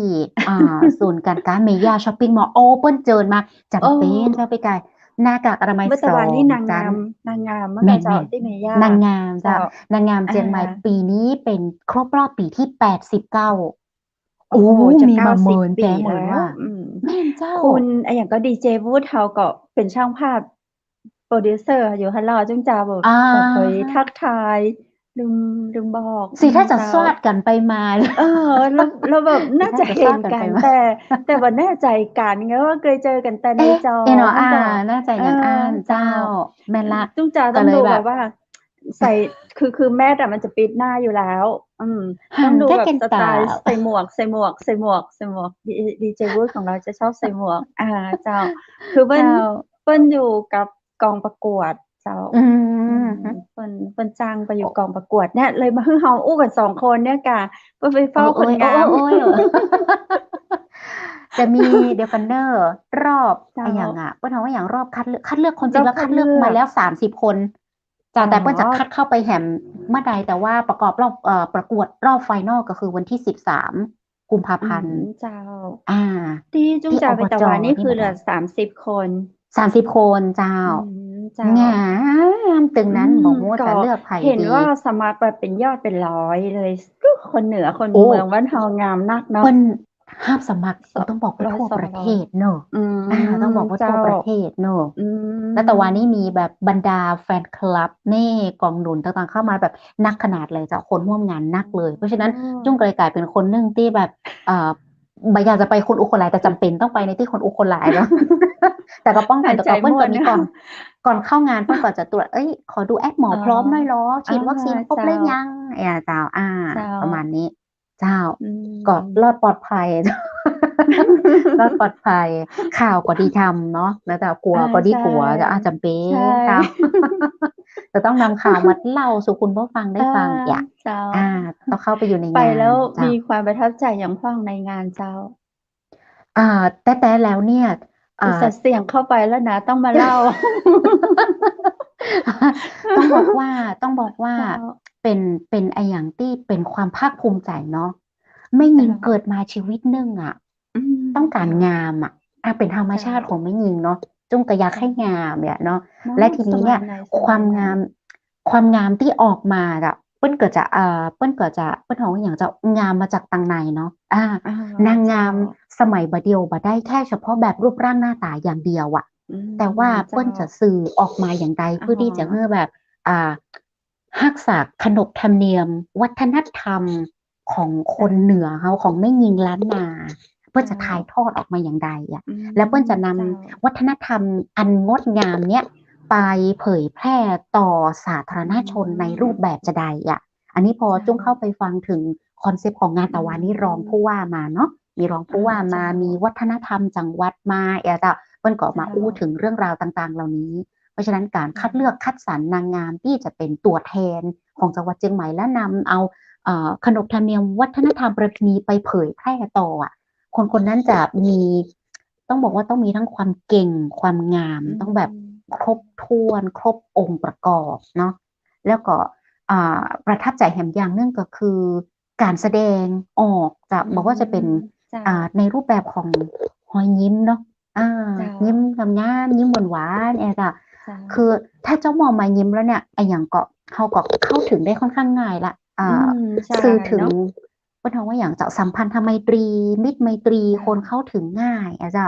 อ่า ศูนย์การค้าเมย่า ช้อปปิ้งมอลล์ โอ้ เปิ้นเจิญมา จ๋ำเป๋น โอ้ เจ้า ปี้ก๋าย หน้ากากอนามัย เมื่อตะวันนี้ สอง นางงาม จั้น นางงาม แม่นๆ เมื่อกี้เจ้า ตี้เมย่า นางงามเจ้า เจ้า นางงามเจียงใหม่ อ่า ปี๋นี้เป๋นครบรอบปี๋ตี้แปดสิบเก้า โอ้ โอ้โห จะ มีมา เก้าสิบ เมิน ปี๋ แปลงเหมือน แล้ว ว่า อืม แม่นเจ้า คุณ อะหยังก็ ดีเจ วุฒิ เฮาก็เป๋นช่างภาพ โปรดิวเซอร์อยู่หั้นเนาะ จุ้งเจ้า อ่า ก็คอยทักทาย ลืม ลืมบอก สิถ้าจะ อืม เจ้า สอดกั๋นไปมา เออ แล้ว แล้วแบบน่าจะเห็นกั๋น น่าจะสอดกั๋นไปมา แต่ แต่บ่แน่ใจ๋กั๋นไง ว่าเกยเจอกั๋นแต่ใน เอ๊ะ จอ เอ๊ะเนาะ อันเนาะ อ่า น่าจะอย่างอั้น เออ เจ้า เจ้า แม่นละ จุ้งเจ้าต้องดูแบบ ก็เลยแบบว่า ใส่ คือ คือแมสอะมันจะปิดหน้าอยู่แล้ว อืม หัน ต้องดูแบบ ได้กัน สไตล์ ตา ใส่หมวก ใส่หมวก ใส่หมวก ใส่หมวก ดี ดีเจ วุฒิของเราจะชอบใส่หมวก อ่า เจ้า คือเปิ้น เจ้า เปิ้นอยู่กับกองประกวดเจ้า อืม อืม เปิ้น เปิ้นจ้างไปอยู่ โอ้ กองประกวดเนี่ย เลยมาหื้อเฮาอู้กั๋นสองคนเนี่ยก่ะ เปิ้นไปเฝ้า โอ้ย ผลงาน โอ้ย โอ้ย จะมี เดี๋ยวก่อนเน่อ รอบ เจ้า อะหยังอะ เปิ้นฮ้องว่าอะหยัง รอบคัดเลือก คัดเลือกคน รอบคัดเลือก จริงๆ แล้วคัดเลือกมาแล้วสามสิบคน เจ้า อ๋อ แต่เปิ้นจะคัดเข้าไปแหมเมื่อใด แต่ว่าประกอบรอบ เอ่อ ประกวดรอบไฟนอลก็คือวันตี้สิบสาม กุมภาพันธ์ อืม เจ้า อ่า ตี้จุ้งเจ้าไปตะวันนี่คือเหลือ ตี้ อบจ ตี้เมื่อใด สามสิบคน สามสิบคนเจ้า อืม เจ้า งาม ตึงนั้น อืม บ่ฮู้จะเลือกใผดี ก็เห็นว่าสมัครแบบเป๋นยอดเป๋นร้อยเลย คนเหนือคน โอ้ เมืองบ้านเฮางามนักเนาะ เปิ้น ฮับสมัคร สอง ต้องบอกว่าทั่วประเทศเนาะ ร้อยสองร้อย อืม อ่า ต้องบอกว่าทั่วประเทศเนาะ เจ้า อืม แล้วตะวันนี้มีแบบบรรดาแฟนคลับเน่ กองหนุนต่างๆ เข้ามาแบบนักขนาดเลยเจ้า คนร่วมงานนักเลย เพราะฉะนั้น อืม จุ้งก็เลยก๋ายเป๋นคนนึ่งตี้แบบ เอ่อ บ่อยากจะไปคนอู้คนหลาย แต่จ๋ำเป๋นต้องไปในตี้คนอู้คนหลายเนาะ แต่ก็ป้องกั๋นตั๋วก่อน หายใจ๋ เปิ้นก็มี ม่วน ก่อน ก่อนเข้างานเปิ้นก็จะตรวจ เอ้ย ขอดูแอปหมอพร้อมหน้อยลอ อ๋อ ฉีดวัคซีนครบหรือยัง อ่า เจ้า อ่า เจ้า ประมาณนี้ เจ้า อืม ก็รอดปลอดภัย รอดปลอดภัย ข่าวก็ดีทำเนาะ แล้วแต่กั๋ว อ่า ก็ดีกั๋ว ใช่ จะ อ่า จ๋ำเป๋น ใช่ เจ้า จะต้องนำข่าวมาเล่าสู่คุณผู้ฟังได้ฟัง อ่า อย่าง เจ้า อ่า ต้องเข้าไปอยู่ในงาน ไปแล้ว เจ้า มีความประทับใจ๋อย่างพ่องในงานเจ้า อ่า แต๊ๆ แล้วเนี่ย อ่า อุตส่าห์เสี่ยงเข้าไปแล้วนะ ต้องมาเล่า ต้องบอกว่า ต้องบอกว่า เจ้า เป๋น เป๋นอะหยังตี้เป๋นความภาคภูมิใจ๋เนาะ แม่ญิง เจ้า เกิดมาชีวิตนึ่งอะ อืม ต้องก๋านงามอะ อ่ะ เป๋นธรรมชาติ เจ้า ของแม่ญิงเนาะ จุ้งก็อยาก เจ้า หื้องามเนี่ยเนาะ เนาะ และทีนี้เนี่ย สมัยไหน สมัยไหน ความงาม ความงามตี้ออกมาอะ เปิ้นก็จะ เอ่อ เปิ้นก็จะ เปิ้นฮ้องอะหยังเจ้า งามมาจากตังในเนาะ อ่า อ่า นางงาม เจ้า สมัยบ่าเดี่ยวบ่ได้แค่เฉพาะแบบรูปร่างหน้าต๋าอย่างเดียวอะ อืม แต่ว่า เจ้า เปิ้นจะสื่อออกมาอย่างใด เพื่อตี้จะหื้อแบบ อ่า ฮักษาขนบธรรมเนียม วัฒนธรรมของคนเหนือเฮา ของแม่ญิงล้านนา เปิ้นจะถ่ายทอดออกมาอย่างใดอะ อืม แล้วเปิ้นจะนำ เจ้า วัฒนธรรมอันงดงามเนี่ย ไปเผยแพร่ต่อสาธารณชน อืม ในรูปแบบจะใดอะ อันนี้พอ เจ้า จุ้งเข้าไปฟังเถิงคอนเซปต์ของงานตะวันนี้ อืม รองผู้ว่ามาเนาะ มีรองผู้ว่ามา อ่า เจ้า มีวัฒนธรรมจังหวัดมา เอ่อ เจ้า เปิ้นก็มา เจ้า อู้เถิงเรื่องราวต่างๆ เหล่านี้ เพราะฉะนั้นก๋านคัดเลือก เจ้า คัดสรรนางงามตี้จะเป๋นตั๋วแทนของจังหวัดเจียงใหม่ และนำเอา เอ่อ ขนบธรรมเนียมวัฒนธรรมประเพณีไปเผยแพร่ต่ออะ คนคนนั้นจะมี ต้องบอกว่าต้องมีทั้งความเก่ง ความงาม อืม ต้องแบบครบถ้วน ครบองค์ประกอบเนาะ แล้วก็ อ่า ประทับใจ๋แหมอย่างนึ่งก็คือ ก๋านแสดงออกจะ อืม บอกว่าจะเป๋น เจ้า อ่า ในรูปแบบของฮอยยิ้มเนาะ อ่า เจ้า ยิ้มงามๆ ยิ้มหวานๆ เนี่ยเจ้า เจ้า คือถ้าเจ้ามองมายิ้มแล้วเนี่ย อะหยังก็ เฮาก็เข้าเถิงได้ค่อนข้างง่ายละ อ่า อืม ใช่ สื่อเถิง เนาะ เปิ้นฮ้องว่าอะหยังเจ้า สัมพันธไมตรี มิตรไมตรี เจ้า คนเข้าเถิงง่ายอะเจ้า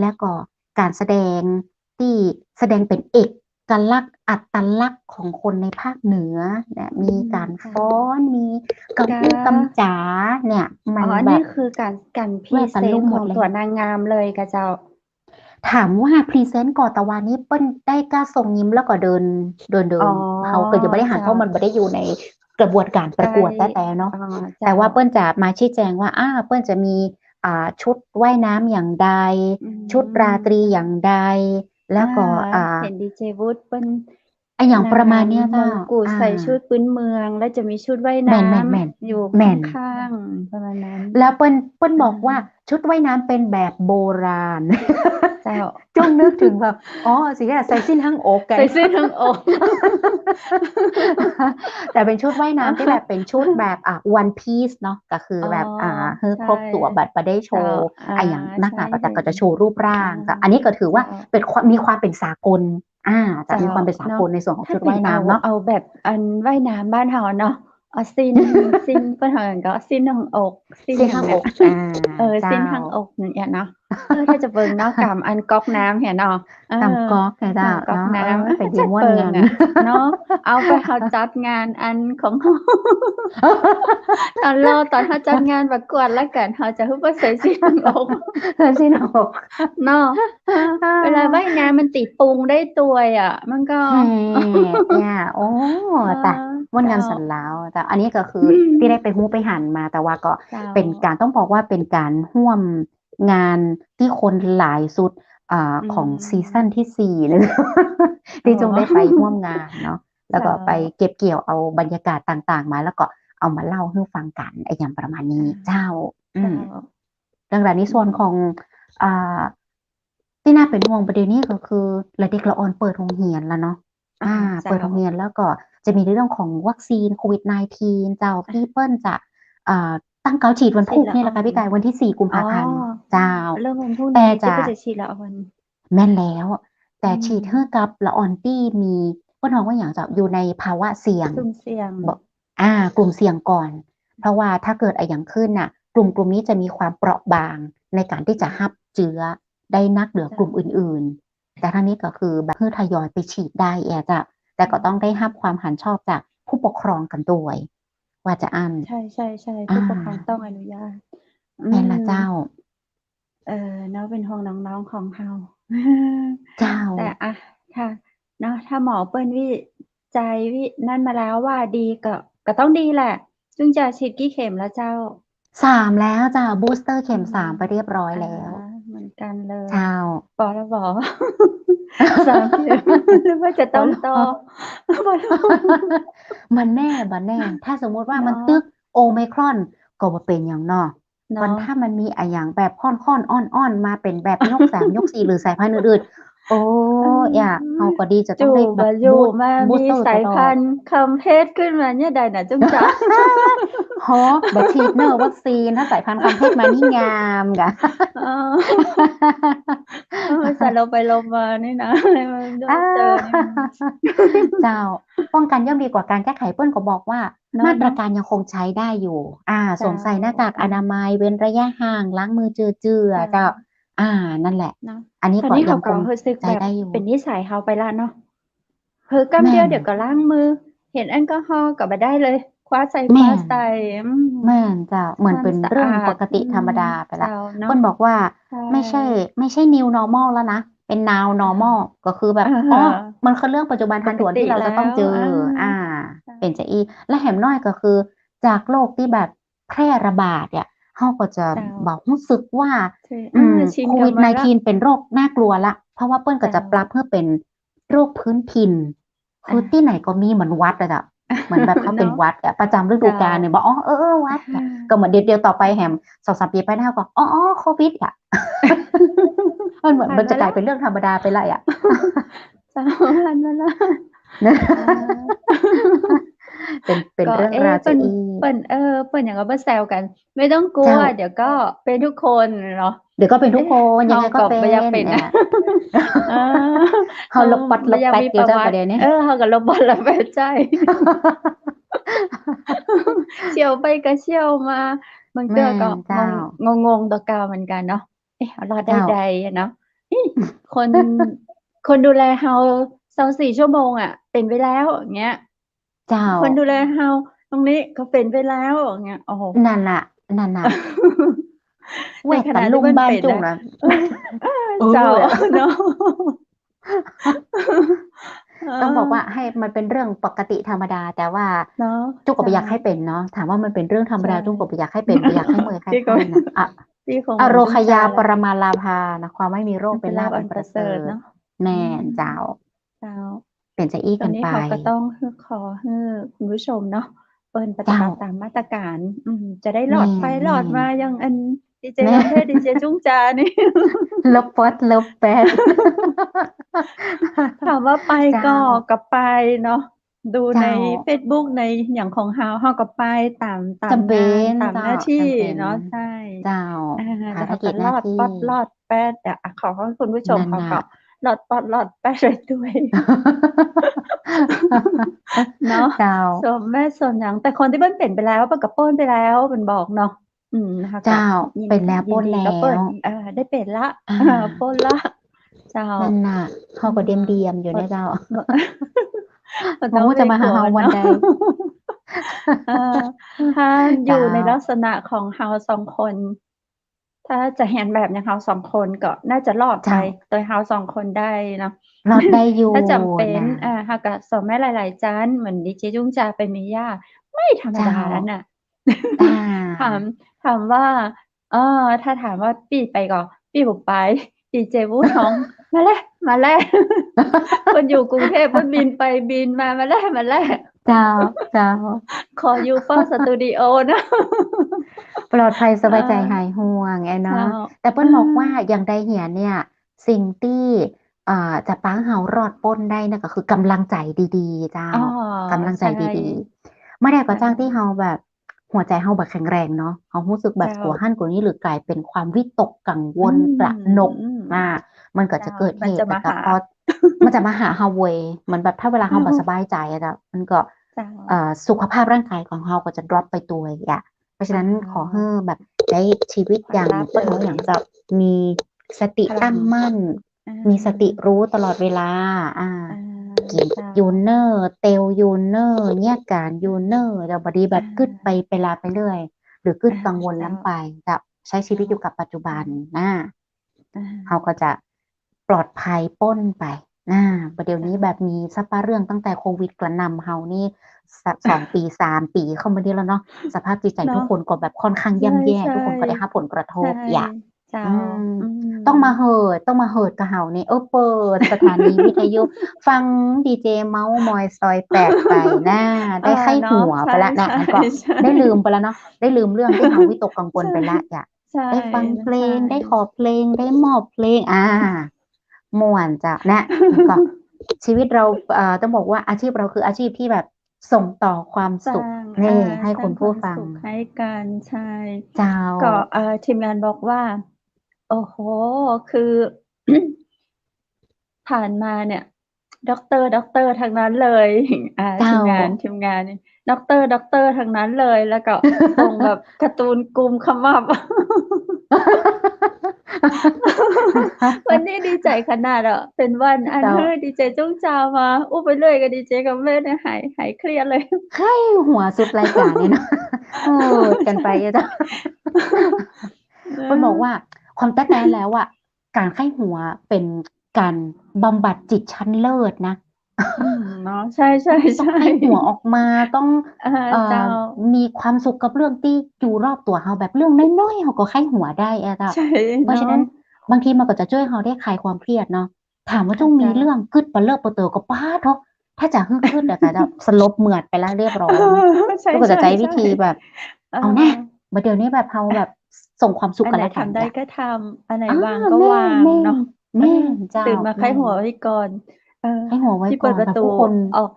แล้วก็ก๋านแสดงตี้แสดงเป๋นเอกลักษณ์ อัตลักษณ์ของคนในภาคเหนือเนี่ย มีก๋าน อืม เจ้า ฟ้อน มีกำอู้ เจ้า กำจ๋าเนี่ย มัน อ๋อ อันนี้ แบบ คือก๋าน ก๋านพรีเซนต์ แวดล้อมหมดเลย ของตั๋วนางงามเลยก่ะเจ้า ถามว่าพรีเซนต์ก่อ ตะวันนี้เปิ้นได้ก้าทรงยิ้มแล้วก็เดิน เดิน เดิน อ๋อ เฮาก็ยังบ่ได้หัน เจ้า เพราะมันบ่ได้อยู่ในกระบวนการประกวด ใช่ แต๊ๆ เนาะ อ๋อ เจ้า แต่ว่าเปิ้นจะมาชี้แจงว่า อ่า เปิ้นจะมี อ่า ชุดว่ายน้ำอย่างใด อืม ชุดราตรีอย่างใด แล้วก็ อ่า อ่า เห็นดีเจวุฒิเปิ้น อะหยังประมาณเนี้ยเจ้า นางงามมงกุฎ อ่า ใส่ชุดพื้นเมือง แล้วจะมีชุดว่ายน้ำ แม่นๆๆ อยู่ แม่น ข้างๆ ประมาณนั้น แล้วเปิ้น เปิ้นบอกว่า อ่า ชุดว่ายน้ำเป็นแบบโบราณ เจ้า จ้องนึกถึงแบบ อ๋อ สิ ใส่สิ้นหั้งอกกั๋น ใส่สิ้นหั้งอก แต่เป็นชุดว่ายน้ำตี้แบบเป็นชุดแบบ อ่ะ one piece เนาะ ก็คือแบบ อ๋อ อ่า หื้อครบตั๋ว ใช่ แบบบ่ได้โชว์ เจ้า อะหยังนักหนา ใช่ ก็จะ ใช่ ก็จะโชว์รูปร่าง เจ้า อันนี้ก็ถือว่า เจ้า เป็นความ มีความเป็นสากล อ่า จะมีความเป็นสากล เจ้า ในส่วนของชุดว่ายน้ำเนาะ ถ้าติ่งเอา เอาแบบอันว่ายน้ำบ้านเฮาเนาะ เอาสิ้น สิ้น เปิ้นเฮาก็สิ้นหั้งอก สิ้น สิ้นหั้งอก อย่างเนี้ย อ่า เออ เจ้า สิ้นหั้งอกอย่างเนี้ยเนาะ เออ ถ้าจะเบิ่งเนาะ กำอันก๊อกน้ำเนี่ยเนาะ เออ กำก๊อกเนี่ยเจ้า กำก๊อกน้ำ เนาะ เออ ไปดีม่วน จักเบิ่ง กั๋น อะ เนาะ เอาไปเฮาจัดงานอันของเฮา ต๋อนรอ ต๋อนเฮาจัดงานประกวดแล้วกั๋น เฮาจะหื้อเปิ้นใส่สิ้นหั้งอก ใส่สิ้นหั้งอก เนาะ เวลาว่ายน้ำมันตี๋ปุงได้ตวยอะ มันก็ แหม เนี่ย โอ้ เออ ตาย ม่วนกั๋น เจ้า สันแล้ว แต่อันนี้ก็คือ อืม ตี้ได้ไปฮู้ไปหันมา แต่ว่าก็ เจ้า เป็นก๋าน ต้องบอกว่าเป็นก๋านฮ่วมงานตี้คนหลายสุด อ่า อืม ของซีซั่นตี้สี่เลย ตี้ อ๋อ จงได้ไปฮ่วมงานเนาะ แล้วก็ เจ้า ไปเก็บเกี่ยวเอาบรรยากาศต่างๆ มา แล้วก็เอามาเล่าหื้อฟังกั๋น อะหยังประมาณนี้ อ่า เจ้า อืม เจ้า ดังนั้นในส่วนของ อืม อ่า ตี้น่าเป็นห่วงประเด็นนี้ก็คือ ละเด็กละอ่อนเปิดโฮงเฮียนแล้วเนาะ อ่า อ่า เจ้า เปิดโฮงเฮียนแล้วก็จะมีในเรื่องของวัคซีนโควิดสิบเก้า เจ้า อ่ะ ตี้เปิ้นจะ อ่า ตั้งเก๊าฉีดวันพุธนี่แหละค่ะ ฉีดละอ่อน พี่ไก่ วันตี้สี่กุมภาพันธ์ อ๋อ เจ้า เริ่มวันพุธนี้ แต่จะ ตี้เปิ้นจะฉีดละอ่อน แม่นแล้ว แต่ อืม ฉีดหื้อกับละอ่อนตี้มี เปิ้นฮ้องว่าหยังเจ้า อยู่ในภาวะเสี่ยง กลุ่มเสี่ยง บอก อ่า กลุ่มเสี่ยงก่อน เพราะว่าถ้าเกิดอะหยังขึ้นน่ะ กลุ่ม กลุ่มนี้จะมีความเปราะบางในก๋านตี้จะฮับเจื้อได้นักเหนือกลุ่มอื่นๆ เจ้า แต่ทั้งนี้ก็คือแบบหื้อทยอยไปฉีดได้อะเจ้า แต่ก็ต้องได้ฮับความหันชอบจากผู้ปกครองกั๋นตวย ว่าจาอั้น ใช่ ใช่ ใช่ อ่า ผู้ปกครองต้องอนุญาต แม่นละ อืม เจ้า เออ เนาะ เป็นห่วงน้องๆ ของเฮา เจ้า แต่ อ่ะ ค่ะ เนาะ ถ้าหมอเปิ้นวิจัยวินั่นมาแล้วว่าดีก็ ก็ต้องดีแหละ ซึ่งจะฉีดกี่เข็มแล้วเจ้า สามแล้วเจ้า บูสเตอร์เข็ม อืม สามไปเรียบร้อยแล้ว อ่า เหมือนกันเลย เจ้า ปอละบอ สามเข็ม หรือว่าจะต้องต่อ ปอละบอ บ่แน่ บ่แน่ ถ้าสมมุติว่ามัน เนาะ ตึกโอไมครอน ก็บ่เป๋นหยังเนาะ เนาะ วันถ้ามันมีอะหยังแบบค่อนๆ อ่อนๆ มาเป๋นแบบยกสาม ยกสี่ หรือสายพันธุ์อื่นๆ โอ้ อืม เฮาก็ดีจะต้องได้แบบ อยู่มา บูสต์ บูสต์เตอร์ มีสายพันธุ์คำเพชรขึ้นมาเนี่ยได้นะจุ้งจ๊ะ ฮอ บ่ฉีดเนอะวัคซีน ถ้าสายพันธุ์คำเพชรมานี่งามกะ เออ เออ สารลงไปลงมานี่นะ มันต้องเจอนี่นะ อ่า เจ้า ป้องกันย่อมดีกว่าการแก้ไข เปิ้นก็บอกว่า เนาะ มาตรการยังคงใช้ได้อยู่ อ่า เจ้า สวมใส่หน้ากากอนามัย เว้นระยะห่าง ล้างมือเจื้อๆ เจ้า เจ้า อ่า นั่นแหละ เนาะ อันนี้ก็ยังคงใช้ได้อยู่ ตอนนี้เขาก็รู้สึกแบบเป็นนิสัยเขาไปละเนาะ เผลอกำเดียว แม่น เดี๋ยวก็ล้างมือ เห็นแอลกอฮอล์ก็บ่ได้เลย คว้าใส่ แม่น คว้าใส่ อืม แม่นเจ้า เหมือนเป็นเรื่องปกติธรรมดาไปละ ความสะอาด อืม เจ้าเนาะ เปิ้นบอกว่า ใช่ ไม่ใช่ ไม่ใช่ new normal แล้วนะ เป็น now normal อ่า ก็คือแบบ อ่า อ๋อ มันคือเรื่องปัจจุบันทันด่วนที่เราจะต้องเจอ ปกติแล้ว อ่า อ่า ใช่ เป๋นจาอี้ และแหมน้อยก็คือ จากโรคตี้แบบแพร่ระบาดเนี่ย เฮาก็จะ เจ้า บ่ฮู้สึกว่า ใช่ อืม อ่า ชินกับมันละ โควิดสิบเก้า เป๋นโรคน่ากลัวละ เพราะว่าเปิ้นก็จะ เจ้า ปรับหื้อเป๋นโรคพื้นถิ่น คือ อ่า ตี้ไหนก็มีเหมือนหวัดอะเจ้า เหมือนแบบถ้าเป๋น เนาะ หวัดอะ ประจำฤดูกาลเนี่ย เจ้า บอก อ๋อ เออ เออ หวัดอะ อ่า ก็เหมือนเดี๋ยว เดี๋ยวต่อไปแหม สองสามปีไปหน้าก็ อ๋อ อ๋อ โควิดอะ มันเหมือน ผ่านมา มันจะกลายเป็นเรื่องธรรมดาไปเลยอะ เจ้า ผ่านมาละ นะ อ่า เป็น เป็น ก็ เรื่องราว เอ๊ะ จะอี้ เปิ้น เปิ้น เออ เปิ้นหยังก็บ่แซวกั๋น ไม่ต้องกลัว เจ้า เดี๋ยวก็เป๋นทุกคนเนาะ เดี๋ยวก็เป๋นทุกคน เอ๊ะ ยังไงก็เป๋น เฮาก็บ่อยากเป๋น เนี่ย เออ เฮาหลบปอดหลบแป๊ดอยู่เจ้า บ่อยากมีประวัติ ประเดี๋ยวนี้ เออ เฮาก็หลบปอดหลบแป๊ด ใช่ เสี่ยวไปก็เสี่ยวมา บางเตื้อก็ แม่นเจ้า งง งงๆ ตั๋วเก่าเหมือนกั๋นเนาะ เอ๊ะ เอารอดได้ เจ้า ใดอะเนาะ นี่ คน คนดูแลเฮา ซาวสี่ ชั่วโมงอะ เป๋นไปแล้วอย่างเงี้ย เจ้า คนดูแลเฮาตรงนี้ก็เป๋นไปแล้วอย่างเงี้ย โอ้โห นั่นน่ะ นั่นน่ะ ในขณะตี้เปิ้นเป๋นนะ แหวกตะลุ่มบ้านจุ้งนะ เออ เออ เจ้า เนาะ ต้องบอกว่าให้มันเป็นเรื่องปกติธรรมดา แต่ว่า เนาะ จุ้งก็บ่อยากให้เป๋นเนาะ เจ้า ถามว่ามันเป็นเรื่องธรรมดา เจ้า จุ้งก็บ่อยากให้เป๋น บ่อยากให้เมื่อยไข้ ตี้ก็ ครั้นน่ะ อะ ตี้คง อโรคยา ปรมาลาภานะ ความไม่มีโรคเป็นลาภอันประเสริฐ อันประเสริฐเนาะ แม่นเจ้า อืม เจ้า เป๋นจาอี้กั๋นไป ตอนนี้เฮาก็ต้องขอหื้อคุณผู้ชมเนาะ เปิ้นปฏิบัติ เจ้า ต๋ามมาตรก๋าน อืม จะได้รอดไป แม่น รอดมา แม่น อย่างอันดีเจ แม่น ดำเทศ ดีเจจุ้งจานี่ ลบป๊อดลบแป๊ด ถามว่าไป เจ้า ก็ ก็ไปเนาะ ดูใน เจ้า เฟซบุ๊ก ในหยังของเฮา เฮาก็ไปต๋าม ต๋าม จ๋ำเป๋น งาน ต๋าม เจ้า หน้าตี้ จ๋ำเป๋น เนาะ ใช่ เจ้า อ่า ภารกิจ หน้าตี้ เฮาก็รอดป๊อดรอดแป๊ด เดี๋ยว อ่ะ ขอให้คุณผู้ชม นั่นน่ะ เฮาก็รอดป๊อดรอดแป๊ดไปตวย เนาะ เจ้า ส่วนแม่ส่วนหยัง แต่คนตี้เปิ้นเป๋นไปแล้ว เปิ้นก็ป๊นไปแล้ว เปิ้นบอกเนาะ อืม นะคะ เจ้า ก็ยิน เป๋นแล้ว ยินดีกับเปิ้น ป๊นแล้ว เออ ได้เป๋นละ อ่า เออ ป๊นละ เจ้า นั่นน่ะ เฮาก็เดียมๆ อยู่นะเจ้า บ่ บ่ฮู้จะมาหาเฮาวันใด เออ ถ้าอยู่ เจ้า ในลักษณะของเฮาสองคน ถ้าจะเฮียนแบบอย่างเฮาสองคนก็น่าจะรอดไป เจ้า โดยเฮาสองคนได้เนาะ รอดได้อยู่ ถ้าจ๋ำเป๋น นะ อ่า เฮาก็สอนแม่หลายๆ จั้น เหมือนดีเจจุ้งจาไปเมย่า ไม่ธรรมดา เจ้า แล้วน่ะ อ่า ถาม ถามว่า เออ ถ้าถามว่าปี้ไปก่อ ปี้บ่ไป ดีเจบูทอง มาเลย มาเลย คนอยู่กรุงเทพฯ ก็บินไปบินมา มาเลย มาเลย เจ้า เจ้า ขออยู่เฝ้าสตูดิโอนะ ปลอดภัยสบายใจ๋ เออ หายห่วงไอ้เนาะ เจ้า แต่เปิ้นบอกว่า อืม อย่างใดเหียเนี่ย สิ่งตี้ เอ่อ จะปาหื้อเฮารอดป๊นได้นะ ก็คือกำลังใจ๋ดีๆ เจ้า อ๋อ กำลังใจ๋ดีๆ ใช่ เมื่อใดก็จ้าง อ่า ตี้เฮาแบบ หัวใจ๋เฮาบ่แข็งแรงเนาะ เฮาฮู้สึกแบบ เจ้า กั๋วหั้นกั๋วนี้ หรือกลายเป๋นความวิตกกังวล อืม ตระหนก อืม อ่า มันก็จะ เจ้า เกิดเหตุ มันจะมาหา เกิดป๊อด มันจะมาหาเฮาเว้ย เหมือนแบบถ้าเวลาเฮา เจ้า บ่สบายใจ๋อะเจ้า มันก็ เจ้า เอ่อ สุขภาพร่างกายของเฮาก็จะดรอปไปตวยอะ เพราะฉะนั้น อ่า ขอหื้อแบบใจ๊ชีวิตอย่าง รับ เปิ้นว่าหยังเจ้า มีสติ พลัง ตั้งมั่น อ่า มีสติรู้ตลอดเวลา อ่า อ่า กิ๋น เจ้า อยู่เน่อ เตียวอยู่เน่อ เยียะก๋านอยู่เน่อ อ่า แล้วบ่ดีแบบ อ่า กึ๊ดไป ไปลาไปเรื่อย หรือกึ๊ด อ่า กังวล เจ้า ล้ำไป จะใจ๊ชีวิต เจ้า อยู่กับปัจจุบัน อ่า นะ อ่า เฮาก็จะปลอดภัยป๊นไป อ่า บ่าเดี๋ยวนี้ เจ้า แบบมีสภาพเรื่องตั้งแต่โควิดกระหน่ำเฮานี่ ส- สองปี๋ สามปี๋เข้ามานี่แล้วเนาะ สภาพจิตใจ๋ เนาะ ทุกคนก็แบบค่อนข้างย่ำแย่ ใช่ ใช่ ทุกคนก็ได้ฮับผลกระทบ ใช่ อย่า เจ้า อืม อืม ต้องมาเหิด ต้องมาเหิดกับเฮานี่ เออ เปิดสถานีวิทยุ ฟังดีเจเม้ามอยซอยแปดไปนะ ได้ไข้หัวไปละนะ เออ เนาะ ใช่ มันก็ ใช่ ได้ลืมไปละเนาะ ได้ลืมเรื่องตี้เฮาวิตกกังวลไปละ ใช่ อย่า ใช่ ได้ฟังเพลง ใช่ ได้ขอเพลง ได้มอบเพลง อ่า ม่วนเจ้านะ แล้วก็ชีวิตเรา เอ่อ ต้องบอกว่าอาชีพเราคืออาชีพที่แบบส่งต่อความสุข สร้าง นี่ อ่า ให้คุณผู้ฟัง สร้างความสุขให้กัน ใช่ เจ้า ก็ เอ่อ ทีมงานบอกว่า โอ้โห คือ ผ่านมาเนี่ย ด็อกเตอร์ ด็อกเตอร์ทั้งนั้นเลย อ่า เจ้า ทีมงาน ทีมงาน ด็อกเตอร์ ด็อกเตอร์ทั้งนั้นเลย แล้วก็ส่งแบบการ์ตูนกุมขมับ วันนี้ดีใจ๋ขนาดอะ เป๋นวันอัน เจ้า หื้อดีเจจุ้งจามา อู้ไปเรื่อยกับดีเจกับแม่เนี่ย หาย หายเครียดเลย ไข้หัวสุดรายก๋านนี่เนาะ เออ กันไปอะเจ้า เออ เปิ้นบอกว่าความแต๊ๆ แล้วอะ ก๋านไข้หัวเป๋นก๋านบำบัดจิตชั้นเลิศนะ อืม เนาะ ใช่ ใช่ ต้อง ใช่ ไข้หัวออกมา ต้อง อ่า เอ่อ เจ้า มีความสุขกับเรื่องตี้อยู่รอบตั๋วเฮา แบบเรื่องน้อยๆ เฮาก็ไข้หัวได้อะเจ้า ใช่ เพราะฉะนั้น เนาะ บางทีมันก็จะจ้วยเฮาได้คลายความเครียดเนาะ ถามว่า เจ้า ต้องมี เจ้า เรื่องกึ๊ดปะเลิกปะเต๋อก็ป๊าดเถาะ ถ้าจะหื้อเครียดอะ ก็จะสลบเหมือดไปแล้วเรียบร้อย เออ ใช่ แล้วก็จะใจ๊ ใช่ วิธีแบบ เออ เอาแน่ บ่าเดี๋ยวนี้แบบเฮาแบบส่งความสุขกันและกั๋น อันไหนทำได้ อย่า ก็ทำ อันไหน อ่า ว่างก็ แม่น ว่าง แม่น เนาะ แม่น เออ เจ้า ตื่นมา แม่น ไข้หัวไว้ก่อน เออ ไข้หัวไว้ก่อน พี่เปิดประตู แบบทุกคน ออก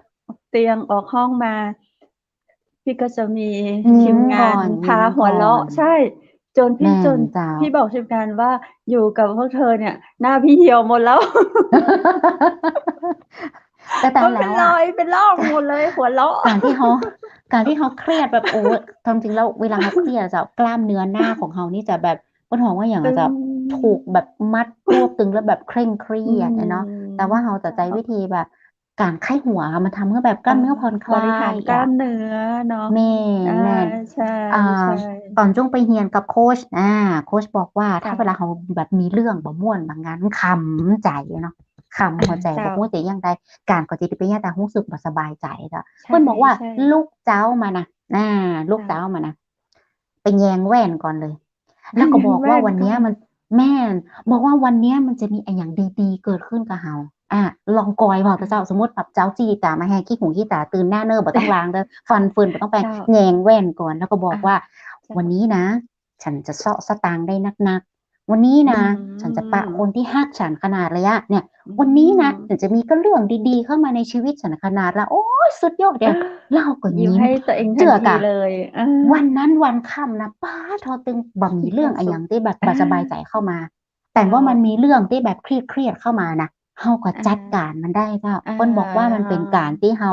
เตียง ออกห้องมา พี่ก็จะมี ยิ้ม ทีมงาน ก่อน พาหัวเราะ ยิ้มก่อน ใช่ จนพี่ แม่น จน เจ้า พี่บอกทีมงานว่า อยู่กับพวกเธอเนี่ย หน้าพี่เหี่ยวหมดแล้ว แต่ แต่ มันเป็น แล้วอะ รอยเป็นร่องหมดเลย หัวเราะ ก๋านตี้เฮา ก๋านตี้เฮาเครียดแบบ โอ้ ความจริงแล้วเวลาเฮาเครียดอะเจ้า กล้ามเนื้อหน้าของเฮานี่จะแบบ เปิ้นฮ้องว่าหยังอะเจ้า ตึง ถูกแบบมัดรวบตึงแล้วแบบเคร่งเครียดอะเนาะ อืม แต่ว่าเฮาจะใจ๊วิธีแบบ ก๋านไข้หัวมันทำหื้อแบบกล้ามเนื้อผ่อนคลาย บริหารกล้ามเนื้อเนาะ แม่น อ่า แม่น ใช่ อ่า ใช่ ต๋อนจุ้งไปเฮียนกับโค้ช อ่า โค้ชบอกว่า เจ้า ถ้าเวลาเฮาแบบมีเรื่องบ่ม่วนบ่าหยัง คำใจ๋เนาะ คำหัวใจ๋ เจ้า บ่ฮู้จะอย่างใด ก๋านก็จะไปเยียะตาฮู้สึกบ่สบายใจ๋เจ้า ใช่ เปิ้นบอกว่า ใช่ ลุกเจ๊ามานะ อ่า ลุก เจ้า เจ๊ามานะ ไปแยงแว่นก่อนเลย แล้วก็บอกว่า แยงแว่นก่อน วันเนี้ยมัน แม่น บอกว่าวันเนี้ยมันจะมีอะหยังดีๆ เกิดขึ้นกับเฮา อ่ะ ลองกอยเปล่า อ่า เจ้า สมมุติแบบเจ๊าจี้ต๋ามาแฮ ขี้หูขี้ต๋าตื่นหน้าเน่อ บ่ต้องล้างเด้อ ฟันเฟือนบ่ต้องแปรง เจ้า แยงแว่นก่อน แล้วก็บอก อ่า ว่า เจ้า วันนี้นะ ฉันจะเซาะสตางค์ได้นักๆ วันนี้นะ อืม ฉันจะปะคนตี้ฮักฉันขนาดเลยอะ เนี่ย อืม วันนี้นะ ฉันจะมีก้าเรื่องดีๆ เข้ามาในชีวิตฉันขนาดละ โอ๊ย สุดยอดเลย เออ แล้วเฮาก็ยิ้ม ยิ้มให้ตั๋วเอง เจื้อ ทันที กะ เลย เออ วันนั้นวันค่ำนะ ป๊าด เฮาตึงบ่มีเรื่องอะหยังตี้แบบบ่สบายใจ๋เข้ามา แต่ว่ามันมีเรื่องตี้แบบเครียดๆ เข้ามานะ เฮาก็จัดก๋านมันได้เจ้า อ่า เปิ้นบอกว่ามันเป๋นก๋านตี้เฮา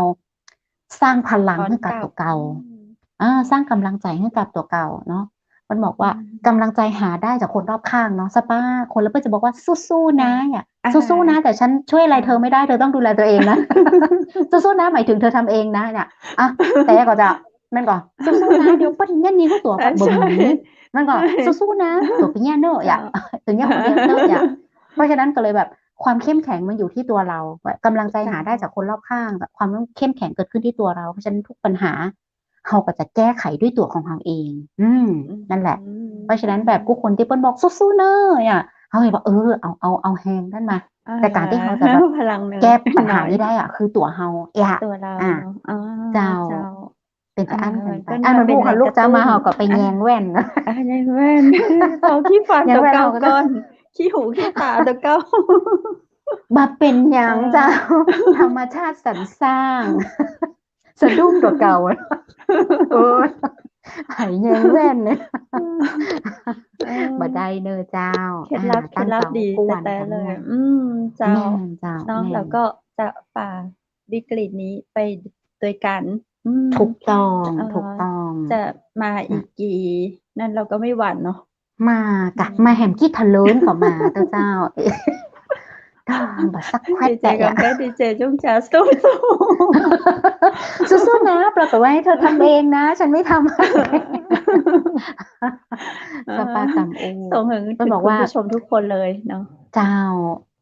สร้างพลังหื้อกับตั๋วเก่า อ่อนกับ อืม อ่า สร้างก๋ำลังใจ๋หื้อกับตั๋วเก่าเนาะ เปิ้นบอกว่า อืม ก๋ำลังใจ๋หาได้จากคนรอบข้างเนาะ สปาคน แล้วเปิ้นจะบอกว่า สู้ๆ นะ อ่า เนี่ย อ่า สู้ๆ นะ แต่ฉันช่วยอะไรเธอไม่ได้ เธอต้องดูแลตัวเองนะ สู้ๆ นะ หมายถึงเธอทำเองนะ เนี่ย อ่ะ แต่ก็จะ แม่นก่อ สู้ๆ นะ เดี๋ยวเปิ้นเยียะหนี้หื้อตั๋วก่อน ใช่ บ่มี แม่นก่อ ใช่ สู้ๆ นะ ตั๋วไปเยียะเน่อ อย่า เจ้า ตั๋วเยียะคนเดียวเน่อ อย่า เพราะฉะนั้นก็เลยแบบความเข้มแข็งมันอยู่ที่ตัวเรา ก๋ำลังใจ๋หาได้จากคนรอบข้าง เจ้า ความเข้มแข็งเกิดขึ้นที่ตัวเรา เพราะฉะนั้นทุกปัญหา เฮาก็จะแก้ไขด้วยตั๋วของเฮาเอง อืม อืม นั่นแหละ เพราะฉะนั้นแบบกู้คนตี้เปิ้นบอก สู้ๆ เน่อ อ่ะ เฮาเลยบอก เออ เอา เอา เอาแฮงนั้นมา อ่า แต่ก๋านตี้เฮาจะแบบ พลังเน่อ แก้ปัญหานี้ได้อะ คือตั๋วเฮา อ่ะ ตั๋วเรา อ่ะ เนาะ อ่า เจ้า เจ้า เป๋นจะอั้นกั๋นไป อ่า มันก็ อ่ะ มัน มันเป๋น พูดกับลูกเจ้ามา แหล่งกระตุ้น เฮาก็ไปแยงแว่น อ่ะ แยงแว่น เอาขี้ฟันตั๋วเก่าก่อน ขี้หูขี้ต๋าตั๋วเก่า บ่เป๋นหยังเจ้า เออ ธรรมชาติสรรสร้าง สะดุ้งตั๋วเก่า โอ๊ย หายแยงแว่นเนี่ย เออ บ่ได้เน่อเจ้า เคล็ดลับ อ่า เคล็ดลับดีแต๊ๆ เลย อืม เจ้า แม่นเจ้า เนาะ แม่น แล้วก็จะฝ่าวิกฤตนี้ไปด้วยกั๋น อืม ถูกต้อง เออ ถูกต้อง จะมาอีกกี่ อ่ะ นั่นเราก็ไม่หวั่นเนาะ มาก่ะ อืม มาแหมกี้ทะเลินก็มาเต๊อะเจ้า ก็บ่สักแควด ดีเจ แต่ กำแก้ว ดีเจ จุ้งจ๋า สู้ๆ สู้ๆ นะ ปรากฏว่าให้เธอทำเองนะ ฉันไม่ทำ เออ สปาสามโอ ส่งถึง เปิ้นบอกว่า ถึงคุณผู้ชมทุกคนเลยเนาะ เจ้า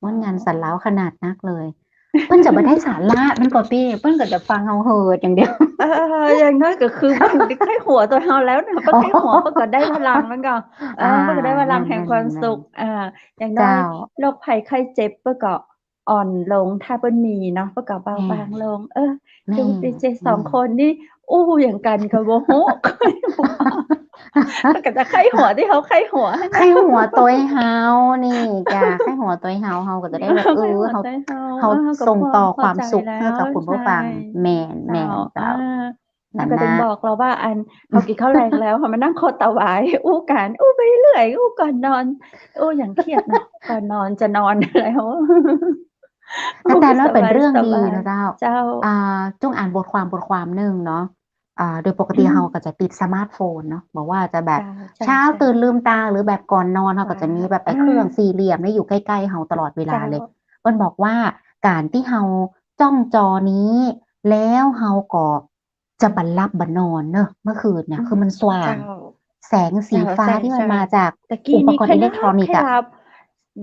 ม่วนงานสันเล้าขนาดนักเลย เปิ้นจะบ่ได้สาระ เปิ้นก็ปี้ เปิ้นก็จะฟังเฮาเหิดอย่างเดียว เออ อย่างน้อยก็คือเปิ้นใค่หัวตั๋วเฮาแล้วเนาะ เปิ้นใค่หัว เปิ้นก็ได้พลังแล้วก็ เออ อ่า เปิ้นก็ได้พลังแห่งความสุข นั่นๆๆ อ่า อย่างน้อย เจ้า โรคภัยไข้เจ็บเปิ้นก็อ่อนลง ถ้าเปิ้นมีเนาะ เปิ้นก็เบาบางลง แม่น เออ แม่น ดูดีเจสองคนนี่ อู้หยังกั๋นก็บ่ฮู้ เปิ้นก็จะใค่หัวตี้เฮาใค่หัว ใค่หัวตั๋วเฮานี่จ้ะ ใค่หัวตั๋วเฮา เฮาก็จะได้แบบ เออ ใค่หัวตั๋วเฮา เฮา เออ เฮาก็ส่งต่อความสุข พอ พอใจ๋แล้ว หื้อกับคุณผู้ฟัง ใช่ แม่นๆ เจ้า เจ้า อ่า นั่นนะ เฮาก็ตึงบอกเฮาว่า อัน เฮากิ๋นข้าวแลงแล้ว เฮามานั่งคอตะหวาย อู้กั๋น อู้ไปเรื่อย อู้ก่อนนอน อู้อย่างเครียดเนาะ ก่อนนอนจะนอนแล้ว แต่ แต่ว่าเป๋นเรื่องดีนะเจ้า สบายๆ เจ้า อ่า จุ้งอ่านบทความ บทความนึ่งเนาะ อ่า โดยปกติ อืม เฮาก็จะติดสมาร์ทโฟนเนาะ บ่ว่าจะแบบ เจ้า ใช่ เช้า ใช่ ตื่นลืมต๋า หรือแบบก่อนนอน เฮาก็จะมีแบบไอ้เครื่องสี่เหลี่ยมนี่อยู่ใก้ๆ เฮาตลอดเวลาเลย เจ้า เปิ้นบอกว่าก๋านตี้เฮาจ้องจอนี้ แล้วเฮาก็ จะบ่หลับบ่นอนเนาะ เมื่อคืนเนี่ย อืม คือมันสว่าง เจ้า แสงสีฟ้า เจ้า ใช่ ตี้มัน ใช่ มาจาก ตะกี้ อุปกรณ์ นี่ อิเล็กทรอนิกส์อะ ใค่หลับ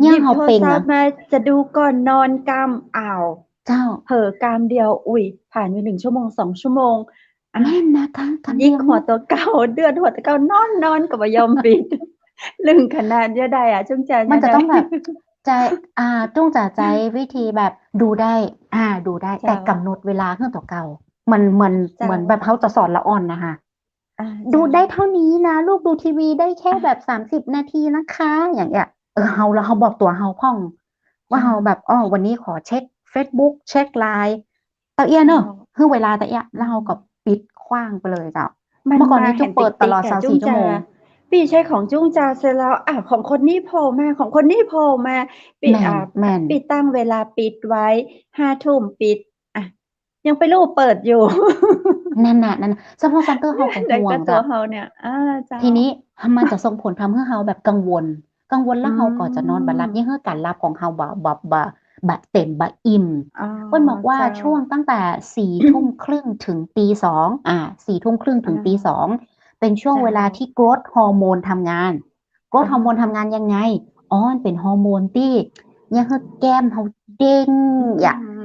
เยียะ หยิบ เฮา โทรศัพท์ เป๋งอะ มาจะดูก่อนนอนกำ อ้าว เจ้า เผลอกำเดียว อุ๊ย ผ่านไปหนึ่งชั่วโมง สองชั่วโมง อ่ะ แม่นนะ กำ กำเดียว ยิ่งหัวตั๋วเก่า เดือดหัวตั๋วเก่า นอน นอนก็บ่ยอมปิด นึ่งขนาดเยียะได้อะ จุ้งจ๋า มันจะต้องแบบ ใจ๊ อ่า จุ้งจ๋าใจ๊วิธีแบบดูได้ อ่า ดูได้ เจ้า แต่ก๋ำหนดเวลาหื้อตั๋วเก่า เหมือน เหมือน เจ้า เหมือนแบบเฮาจะสอนละอ่อนนะคะ อ่า ดู เจ้า ได้เท่านี้นะ ลูกดูทีวีได้แค่แบบ อ่า สามสิบนาทีนะคะ อย่างเงี้ย เออ เฮา แล้วเฮาบอกตั๋วเฮาพ่อง ว่าเฮาแบบ เจ้า อ้อ วันนี้ขอเช็คเฟซบุ๊ก เช็คไลน์ เต้าเอี้ยเนาะ เจ้า หื้อเวลาเต้าเอี้ย แล้วเฮาก็ อืม ปิดขว้างไปเลยเจ้า มัน เมื่อก่อนนี้ มาแหม จุ๊กเปิดตลอด ติ๊กๆ อะ ซาวสี่ จุ้งจ๋า ชั่วโมง ปี้ใช้ของจุ้งจ๋าเสร็จแล้ว อ่ะ ของคนนี้โผล่มา ของคนนี้โผล่มา ปี้ แม่น อ่ะ แม่น ปี้ตั้งเวลาปิดไว้ ห้าทุ่มปิด อ่ะ ยังไปลูบเปิดอยู่ นั่นน่ะ นั่นน่ะ สปอนเซอร์เฮาก็ห่วง ในกระตัว เจ้า เฮาเนี่ย อ่า เจ้า ทีนี้มันจะส่งผลทำให้เฮาแบบกังวล กังวลแล้วเฮาก็จะนอนบ่หลับ อืม ยิ่งหื้อก๋านหลับของเฮาบ่ บ่ บ่ บ่เต็ม บ่อิ่ม อ๋อ เปิ้นบอกว่า เจ้า ช่วงตั้งแต่สี่ทุ่มครึ่งถึงตีสอง อ่า สี่ทุ่มครึ่งถึง อ่า ตีสอง เป็นช่วง เจ้า เวลาที่โกรทฮอร์โมนทำงาน โกรทฮอร์โมนทำงานยังไง อ๋อ มันเป๋นฮอร์โมนตี้เยียะหื้อแก้มเฮาเด้ง อืม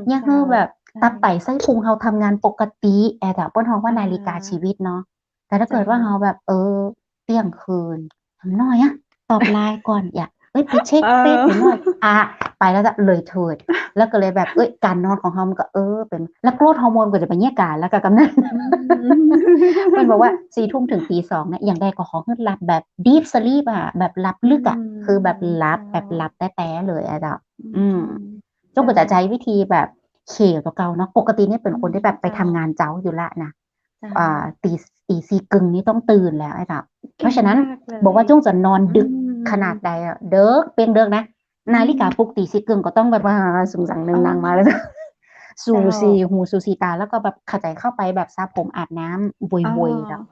เยียะหื้อแบบ เจ้า ใช่ ตับไตไส้พุงเฮาทำงานปกติ แอ แต่เปิ้นฮ้องว่า อ่า นาฬิกาชีวิตเนาะ แต่ถ้าเกิดว่า เจ้า เฮาแบบ เออ เตี้ยงคืน ทำหน้อยอะ ตอบไลน์ก่อน อย่า เอ้ย ไปเช็ค เออ เฟซหน่อย อ่ะ ไปแล้วจะเลยเถิด แล้วก็เลยแบบ เอ้ย ก๋านนอนของเฮามันก็ เออ เป๋น แล้วโกรทฮอร์โมนก็จะไปเยียะก๋านแล้วก็กำนั้น อืม มันบอกว่าสี่ทุ่มถึงตีสองเนี่ย อย่างใดก็ขอหื้อหลับแบบ deep sleep อะ แบบหลับลึกอะ อืม คือแบบหลับ เจ้า แบบหลับแต๊ๆ เลยอะเจ้า อืม อืม อืม จุ้งก็จะใจ๊วิธีแบบเขวตั๋วเก่าเนาะ ปกติเนี่ยเป๋นคนตี้แบบไปทำงานเจ๊าอยู่ละนะ เจ้า อ่า ตี ตีสี่เกิ่งนี่ต้องตื่นแล้วอะเจ้า เพราะฉะนั้น เก่งมากเลย บอกว่าจุ้งจะนอนดึก อืม ขนาดใดอะ เดิก เปียงเดิกนะ อืม นาฬิกาปลุกตีสี่เกิ่งก็ต้องแบบว่าสุงสังเนินนางมาแล้ว เจ้า สูสีหูสูสีต๋า แล้วก็แบบเข้าใจ๋เข้าไปแบบสระผมอาบน้ำบ่อยๆ อ๋อ เนาะ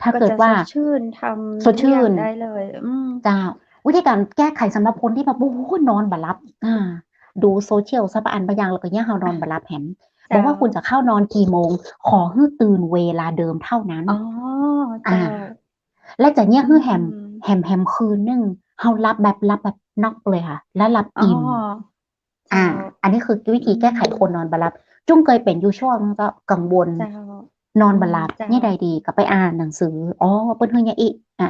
ถ้าเกิดว่า ก็จะสดชื่น ทำ สดชื่น ทุกอย่างได้เลย อืม เจ้า วิธีการแก้ไขสำหรับคนตี้แบบ โอ้โห นอนบ่หลับ อ่า ดูโซเชียลซะปะอันปะอย่าง แล้วก็เยียะเฮานอนบ่หลับแหม เจ้า บอกว่าคุณจะเข้านอนกี่โมง ขอหื้อตื่นเวลาเดิมเท่านั้น อ๋อ อ่า เจ้า และจะเยียะหื้อแหม อืม แหม แหมคืนนึ่ง เฮาหลับแบบ หลับแบบน็อกเลยค่ะ และหลับอิ่ม อ๋อ อ่า เจ้า อันนี้คือวิธีแก้ไข อืม คนนอนบ่หลับ จุ้งเกยเป๋นอยู่ช่วงนึ่งก็กังวล เจ้า นอนบ่หลับ อืม เจ้า เยียะใดดี ก็ไปอ่านหนังสือ อ๋อ เปิ้นหื้อเยียะอี้ อ่ะ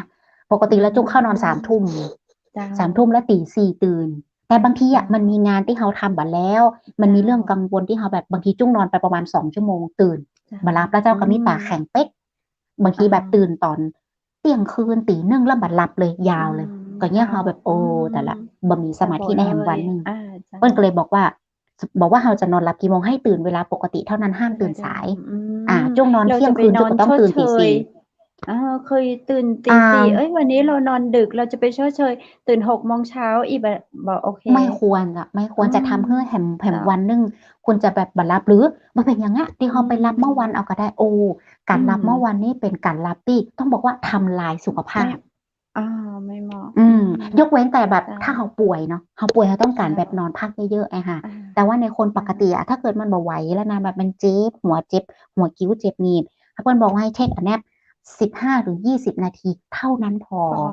ปกติแล้วจุ้งเข้านอนสามทุ่ม เจ้า สามทุ่มแล้วตีสี่ตื่น แต่บางทีอะ เจ้า มันมีงานตี้เฮาทำบ่าแล้ว มันมี เจ้า เรื่องกังวลตี้เฮาแบบ บางทีจุ้งนอนไปประมาณสองชั่วโมง ตื่น เจ้า บ่หลับแล้วเจ้า อืม ก็มีต๋าแข็งเป๊ก บางทีแบบ อ่า ตื่นต๋อนเตี้ยงคืน ตี๋นึ่ง แล้วบ่หลับเลย ยาวเลย อืม ก็เยียะเฮาแบบ เจ้า โอ้ อืม แต่ละ บ่มีสมาธิในแหมวันนึ่ง อ่า เจ้า เปิ้นก็เลยบอกว่า บอกว่าเฮาจะนอนหลับกี่โมง ให้ตื่นเวลาปกติเท่านั้น ห้ามตื่นสาย เวลาเดิม อืม อ่า จุ้งนอนเตี้ยงคืน จุ้งก็ต้องตื่นตี๋สี่ เราจะไปนอนชดเชย อ่า เคยตื่นตี๋สี่ อ่า เอ้ย วันนี้เรานอนดึก เราจะไปชดเชย ตื่นหกโมงเช้าอีก บ่ บ่โอเค ไม่ควรอะ ไม่ควร อืม จะทำหื้อแหม แหม เจ้า วันนึ่ง คุณจะแบบบ่หลับ หรือมันเป๋นอย่างเงี้ย ตี้เฮาไปหลับเมื่อวันเอาก็ได้ อืม โอ้ ก๋านหลับ อืม เมื่อวันนี้เป๋นก๋านหลับตี้ต้องบอกว่าทำลายสุขภาพ ไม่ อ่า ไม่เหมาะ อืม อืม ยกเว้นแต่แบบ เจ้า ถ้าเฮาป่วยเนาะ เฮาป่วยเฮาต้องก๋าน เจ้า แบบนอนพักเยอะๆ ไอ้ห่า อ่า แต่ว่าในคนปกติอะ อ่า ถ้าเกิดมันบ่ไหวแล้วนะ แบบมันเจ็บหัว เจ็บหัว คิ้วเจ็บหนีบ ถ้าเปิ้นบอกว่าให้ take a nap สิบห้าถึงยี่สิบนาทีเท่านั้นพอ พอ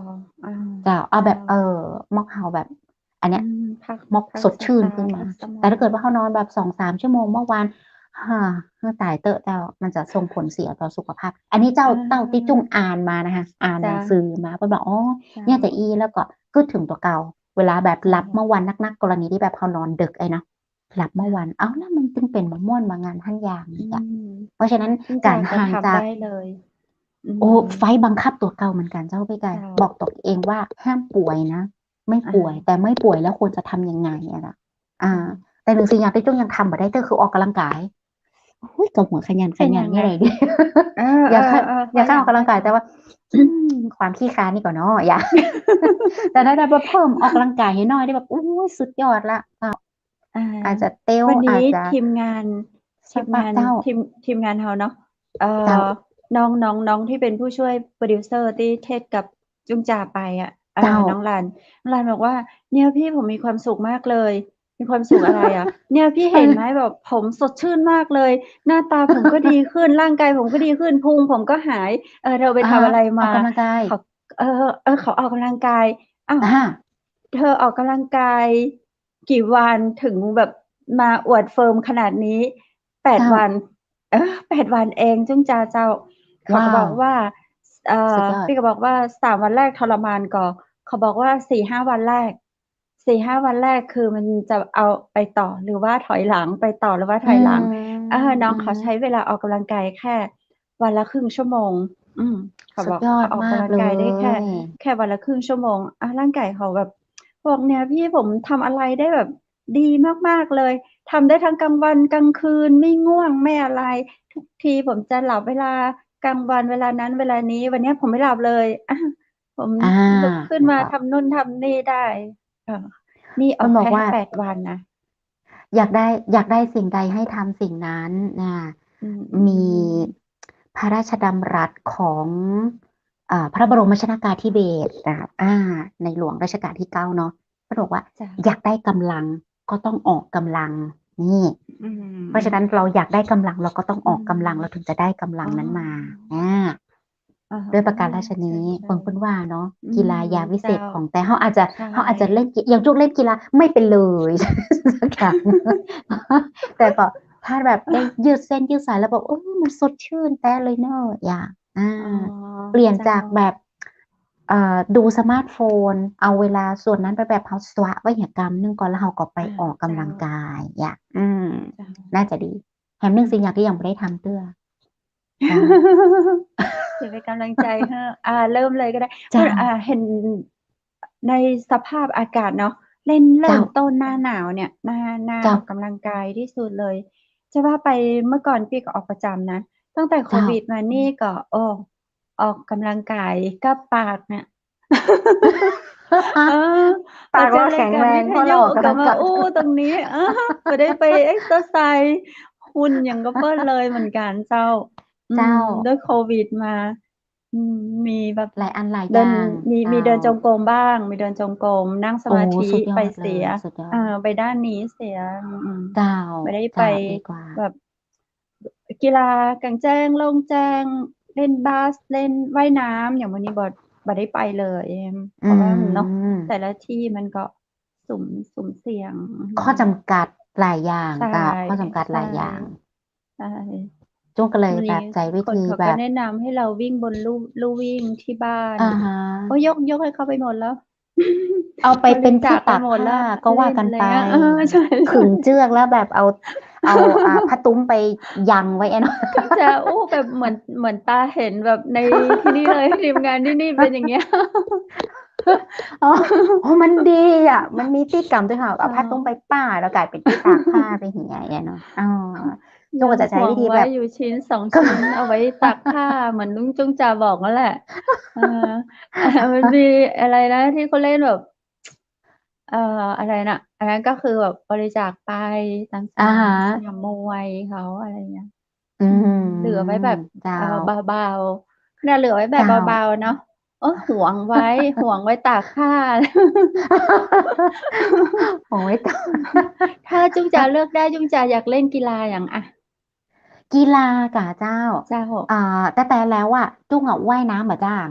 อ่า เจ้า เอาแบบ เจ้า เออ มอกเฮาแบบ อันเนี้ย อืม พัก มอก พัก สดชื่น สายตา ขึ้นมา พักสมอง แต่ถ้าเกิดว่าเฮานอนแบบสองสามชั่วโมงเมื่อวาน ฮ่า เฮ้อ ต๋ายเต๊อะเจ้า มันจะส่งผลเสียต่อสุขภาพ อันนี้เจ้า อ่า เต้าตี้จุ้งอ่านมานะคะ อ่านหนังสือมา เจ้า เปิ้นบอก อ๋อ เจ้า เยียะจะอี้ แล้วก็กึ๊ดเถิงตั๋วเก่า เวลาแบบหลับ เจ้า เมื่อวันนักๆ กรณีตี้แบบเฮานอนดึกไอ้เนาะ หลับเมื่อวัน เจ้า เอ้า แล้วมันจึงเป๋นบ่ม่วนบ่งานหั้นอย่างนี้อะ อืม เพราะฉะนั้น ก๋านห่างจาก ได้เลย อืม โอ้ ไฟบังคับตั๋วเก่าเหมือนกั๋นเจ้าพี่ไก่ เจ้า บอกตั๋วเองว่าห้ามป่วยนะ ไม่ป่วย อ่า แต่ไม่ป่วยแล้วควรจะทำยังไงอะล่ะ อ่า อืม แต่หนึ่งสิ่งอย่างตี้จุ้งยังทำบ่ได้ก็คือออกกำลังกาย อุ๊ย ก็หัวขยันขยัน ขยัน เยียะใดดี เออ อยากให้ เออ เออ อยากให้ออกกำลังกาย ขยัน แต่ว่า อืม ความขี้คร้านนี่ก่อเนาะ อยาก แต่ถ้าได้แบบเพิ่มออกกำลังกายให้หน่อยได้แบบ อุ๊ย สุดยอดละ อ่า อ่า อาจจะเตี้ยว วันนี้ อาจจะ ทีมงาน สปะ ทีมงาน เจ้า ทีม ทีมงานเฮาเนาะ เอ่อ เจ้า น้อง น้อง น้องที่เป็นผู้ช่วยโปรดิวเซอร์ตี้เทศกับจุ้งจ่าไปอะ เอ่อ เจ้า น้องรัน น้องรันบอกว่า "เนี่ยพี่ผมมีความสุขมากเลย" "มีความสุขอะไรอะ" "เนี่ยพี่เห็นไหม แบบผมสดชื่นมากเลย หน้าตาผมก็ดีขึ้น ร่างกายผมก็ดีขึ้น พุงผมก็หาย เออ เธอไปทำอะไรมา" อ่า ออกกำลังกาย เขา เออ เออ เขาออกกำลังกาย อ้าว อ่า เธอออกกำลังกายกี่วันถึงแบบมาอวดเฟิร์มขนาดนี้ แปด เจ้า วัน เออ แปด วันเองจุ้งจ่าเจ้า เขาก็ ว้าว บอกว่า เอ่อ สุดยอด พี่ก็บอกว่า "สาม วันแรกทรมานก่อ" เขาบอกว่า "สี่ห้า วันแรก สี่ห้า วันแรกคือมันจะเอาไปต่อหรือว่าถอยหลัง ไปต่อหรือว่าถอยหลัง" อืม เออ น้องเขา อืม ใช้เวลาออกกำลังกายแค่วันละครึ่งชั่วโมง อืม เขาบอก สุดยอด เขาออกกำลังกายได้แค่ มากเลย แค่วันละครึ่งชั่วโมง อ่ะ ร่างกายเขาแบบ บอกเนี่ย "พี่ผมทำอะไรได้แบบดีมากๆ เลย ทำได้ทั้งกลางวันกลางคืน ไม่ง่วงไม่อะไร ทุกทีผมจะหลับเวลากลางวันเวลานั้นเวลานี้ วันเนี้ยผมไม่หลับเลย อ่ะ ผม อ่า ลุกขึ้นมา แล้วก็ ทำนู่นทำนี่ได้" เออ นี่ออก เปิ้นบอก แค่ ว่า แปด วันนะ อยากได้ อยากได้สิ่งใดให้ทำสิ่งนั้นนะ อืม มี อืม พระราชดำรัสของ อ่า พระบรมชนกาธิเบศรนะคะ อ่า ในหลวงรัชกาลที่เก้าเนาะ เปิ้นบอกว่า จ้ะ อยากได้กำลังก็ต้องออกกำลัง นี่ อืม เพราะฉะนั้นเราอยากได้กำลัง เราก็ต้องออกกำลัง อืม เราถึงจะได้กำลังนั้นมา อ๋อ อ่า อ่าฮะ ด้วยประการฉะนี้ ใช่ ใช่ เปิ้น เปิ้นว่าเนาะ อืม กีฬายาวิเศษ เจ้า ของแต่ เฮาอาจจะ ใช่ เฮาอาจจะเล่นกี อย่างจุกเล่นกีฬาไม่เป็นเลย สักอย่าง แต่ก็ถ้าแบบได้ยืดเส้นยืดสายแล้วแบบ เออ มันสดชื่นแต๊เลยเนาะ อย่าง อ่า อ๋อ เปลี่ยนจาก เจ้า แบบ เอ่อ ดูสมาร์ทโฟน เอาเวลาส่วนนั้นไปแบบเฮาสวะไว้เหียกำนึ่งก่อน แล้วเฮาก็ไป อ่า ออกกำลัง เจ้า กาย อ่ะ อืม เจ้า น่าจะดี แถมนึ่งสิ่งอย่างตี้ยังบ่ได้ทำเตื้อ เจ้า เดี๋ยวเป็นกำลังใจให้ อ่า เริ่มเลยก็ได้ เจ้า อ่า เห็นในสภาพอากาศเนาะ เล่น เริ่ม เจ้า ต้นหน้าหนาวเนี่ย หน้า หน้า เจ้า ออกกำลังกายที่สุดเลย จะว่าไปเมื่อก่อนปี้ก็ออกประจำนะ ตั้งแต่ เจ้า โควิดมานี่ก็ โอ้ ออกกำลังกายกับปากเนี่ย เออ ปากเราแข็งแรง ออกจากรายการวิทยุ เพราะเราออกกำลังกาย ก็มาอู้ตรงนี้ เออ บ่ได้ไปเอ็กเซอร์ไซส์ หุ่นอย่างกับเปิ้นเลยเหมือนกันเจ้า อืม เจ้า ด้วยโควิดมา อืม มีแบบ หลายอันหลาย เดิน อย่าง มี มี เจ้า เดินจงกรมบ้าง มีเดินจงกรม นั่งสมาธิ โอ้ สุดยอด ไปเสีย เลย สุดยอด เอ่อ ไปด้านนี้เสีย อืม เจ้า บ่ได้ไป เจ้า ดีกว่า แบบ กีฬากลางแจ้ง โล่งแจ้ง เล่นบาส เล่นว่ายน้ำ อย่างวันนี้บ่ บ่ได้ไปเลย เพราะว่า อืม เนาะ แต่ละที่มันก็สุม สุมเสี่ยง ข้อจำกัดหลายอย่าง ใช่ เจ้า ข้อจำกัดหลายอย่าง ใช่ ใช่ จุ้งก็เลย วันนี้ แบบใช้วิธี คนเขาก็ แบบ แนะนำให้เราวิ่งบนลู่ ลู่วิ่งที่บ้าน อ่าฮะ โอ้ย ยก ยกให้เขาไปหมดแล้ว เอาไปเป็นที่ตากผ้า บริจาคไปหมดแล้ว ก็ว่ากันไป เล่นเลยอะ เออ ใช่ ขึงเจือกแล้วแบบเอา เอา อ่า ผ้าตุ้มไปยังไว้อะเนาะ จะอู้แบบเหมือน เหมือนตาเห็นแบบในที่นี่เลย ทีมงานที่นี่เป็นอย่างเงี้ย อ๋อ โอ้ มันดีอะ มันมีตี้กำด้วยค่ะ เอาผ้า เออ ตุ้มไปป้ายแล้วกลายเป็นที่ตากผ้าไปเหียอะเนาะ อ๋อ จุ้งก็จะใช้วิธีแบบ ห่วงไว้อยู่ชิ้นสองชิ้น เอาไว้ตากผ้า เหมือนลุงจุ้งจ่าบอกนั่นแหละ เออ มันมีอะไรนะที่เขาเล่นแบบ เอ่อ อะไรน่ะ อันนั้นก็คือแบบบริจาคไปตามสนาม อ่าฮะ สนามมวยเขาอะไรเงี้ย อืม เหลือไว้แบบ เจ้า เอ่อ เบาๆ ขนาดเหลือไว้แบบ เจ้า เบาๆ เนาะ เออ หวงไว้ หวงไว้ตากผ้า หวงไว้ตาก ถ้าจุ้งจ่าเลือกได้ จุ้งจ่าอยากเล่นกีฬาอย่างอะ กีฬากาเจ้า เจ้า อ่า แต่ แต่แล้วอะ จุ้งอะว่ายน้ำบ่าจ้าง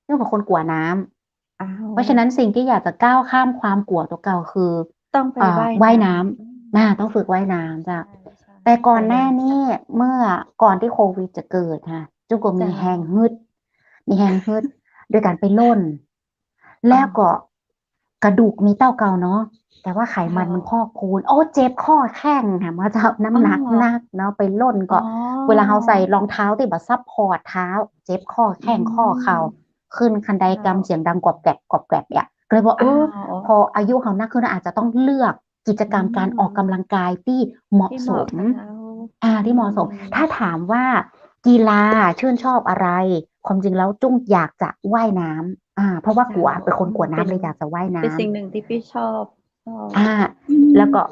จุ้งเป็นคนกั๋วน้ำ อ้าว เพราะฉะนั้นสิ่งที่อยากจะก้าวข้ามความกั๋วตั๋วเก่าคือ ต้องไป อ่า ว่ายน้ำ ว่ายน้ำ อืม น่า ต้องฝึกว่ายน้ำเจ้า ใช่ ใช่ แต่ก่อนหน้านี้ เมื่อก่อนที่โควิดจะเกิดค่ะ จุ้งก็มี เจ้า แฮงฮึด มีแฮงฮึด โดยการไปล่น แล้วก็ อ๋อ กระดูกมีเต้าเก่าเนาะ แต่ว่าไขมันมัน เจ้า พอกพูน โอ้ เจ็บข้อแข้งค่ะ ว่าเจ้า น้ำหนัก อ๋อ หนักเนาะ ไปล่นก็ อ๋อ เวลาเฮาใส่รองเท้าตี้บ่ซัพพอร์ตเท้า เจ็บข้อแข้ง อืม ข้อเข่า ขึ้นคันไดกำ เจ้า เสียงดังกรอบแกรบ กรอบแกรบเนี่ย ก็เลยว่า เออ อ้าว พออายุเฮานักขึ้น อาจจะต้องเลือกกิจกรรม อืม การออกกำลังกายตี้เหมาะสม ตี้เหมาะกับเรา อ่า ตี้เหมาะสม อืม ถ้าถามว่ากีฬาชื่นชอบอะไร ความจริงแล้วจุ้งอยากจะว่ายน้ำ อ่า เพราะว่ากั๋ว เจ้า เป็นคนกั๋วน้ำ อืม เลยอยากจะว่ายน้ำ เป็นสิ่งหนึ่งที่ปี้ชอบ ชอบ อ่า อืม แล้วก็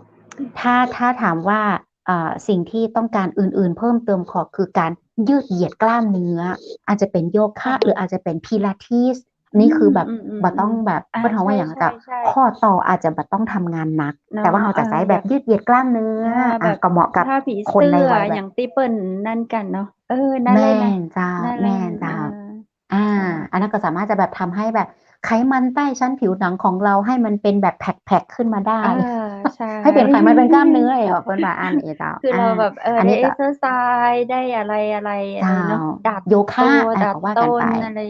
ถ้า ถ้าถามว่า เอ่อ สิ่งที่ต้องการอื่นๆ เพิ่มเติมขอคือการยืดเหยียดกล้ามเนื้อ อาจจะเป็นโยคะ อ่า หรืออาจจะเป็นพิลาทิส นี่คือแบบ อืม อืม อืม บ่ต้องแบบ อ่า เปิ้นฮ้องว่าอย่าง ใช่ เจ้า ใช่ ใช่ ข้อต่ออาจจะบ่ต้องทำงานหนัก เนาะ แต่ว่าเฮาจะใจ๊แบบ เออ แบบ ยืดเหยียดกล้ามเนื้อ อ่า อ่ะ แบบ ก็เหมาะกับ ท่าผี คนในวัย เสื้อ แบบ อย่างตี้เปิ้นนั่นกั๋นเนาะ เออ นั่นเลยนะ แม่นเจ้า นั่นเลย แม่นเจ้า เออ อ่า เออ อันนั้นก็สามารถจะแบบทำให้แบบไขมันใต้ชั้นผิวหนังของเราให้มันเป็นแบบแพ็คๆ ขึ้นมาได้ อ่า ใช่ ให้เปลี่ยนไขมันเป็นกล้ามเนื้อ เออ เปิ้นว่าอั้นเองเจ้า คือเราแบบ อ่า เออ อันนี้ก็ ได้เอ็กเซอร์ไซส์ ได้อะไร อะไร อะไรเนาะ เจ้า ดัด โยคะ ตัว อ่ะ ดัด ก็ว่ากั๋นไป ต้นอะไร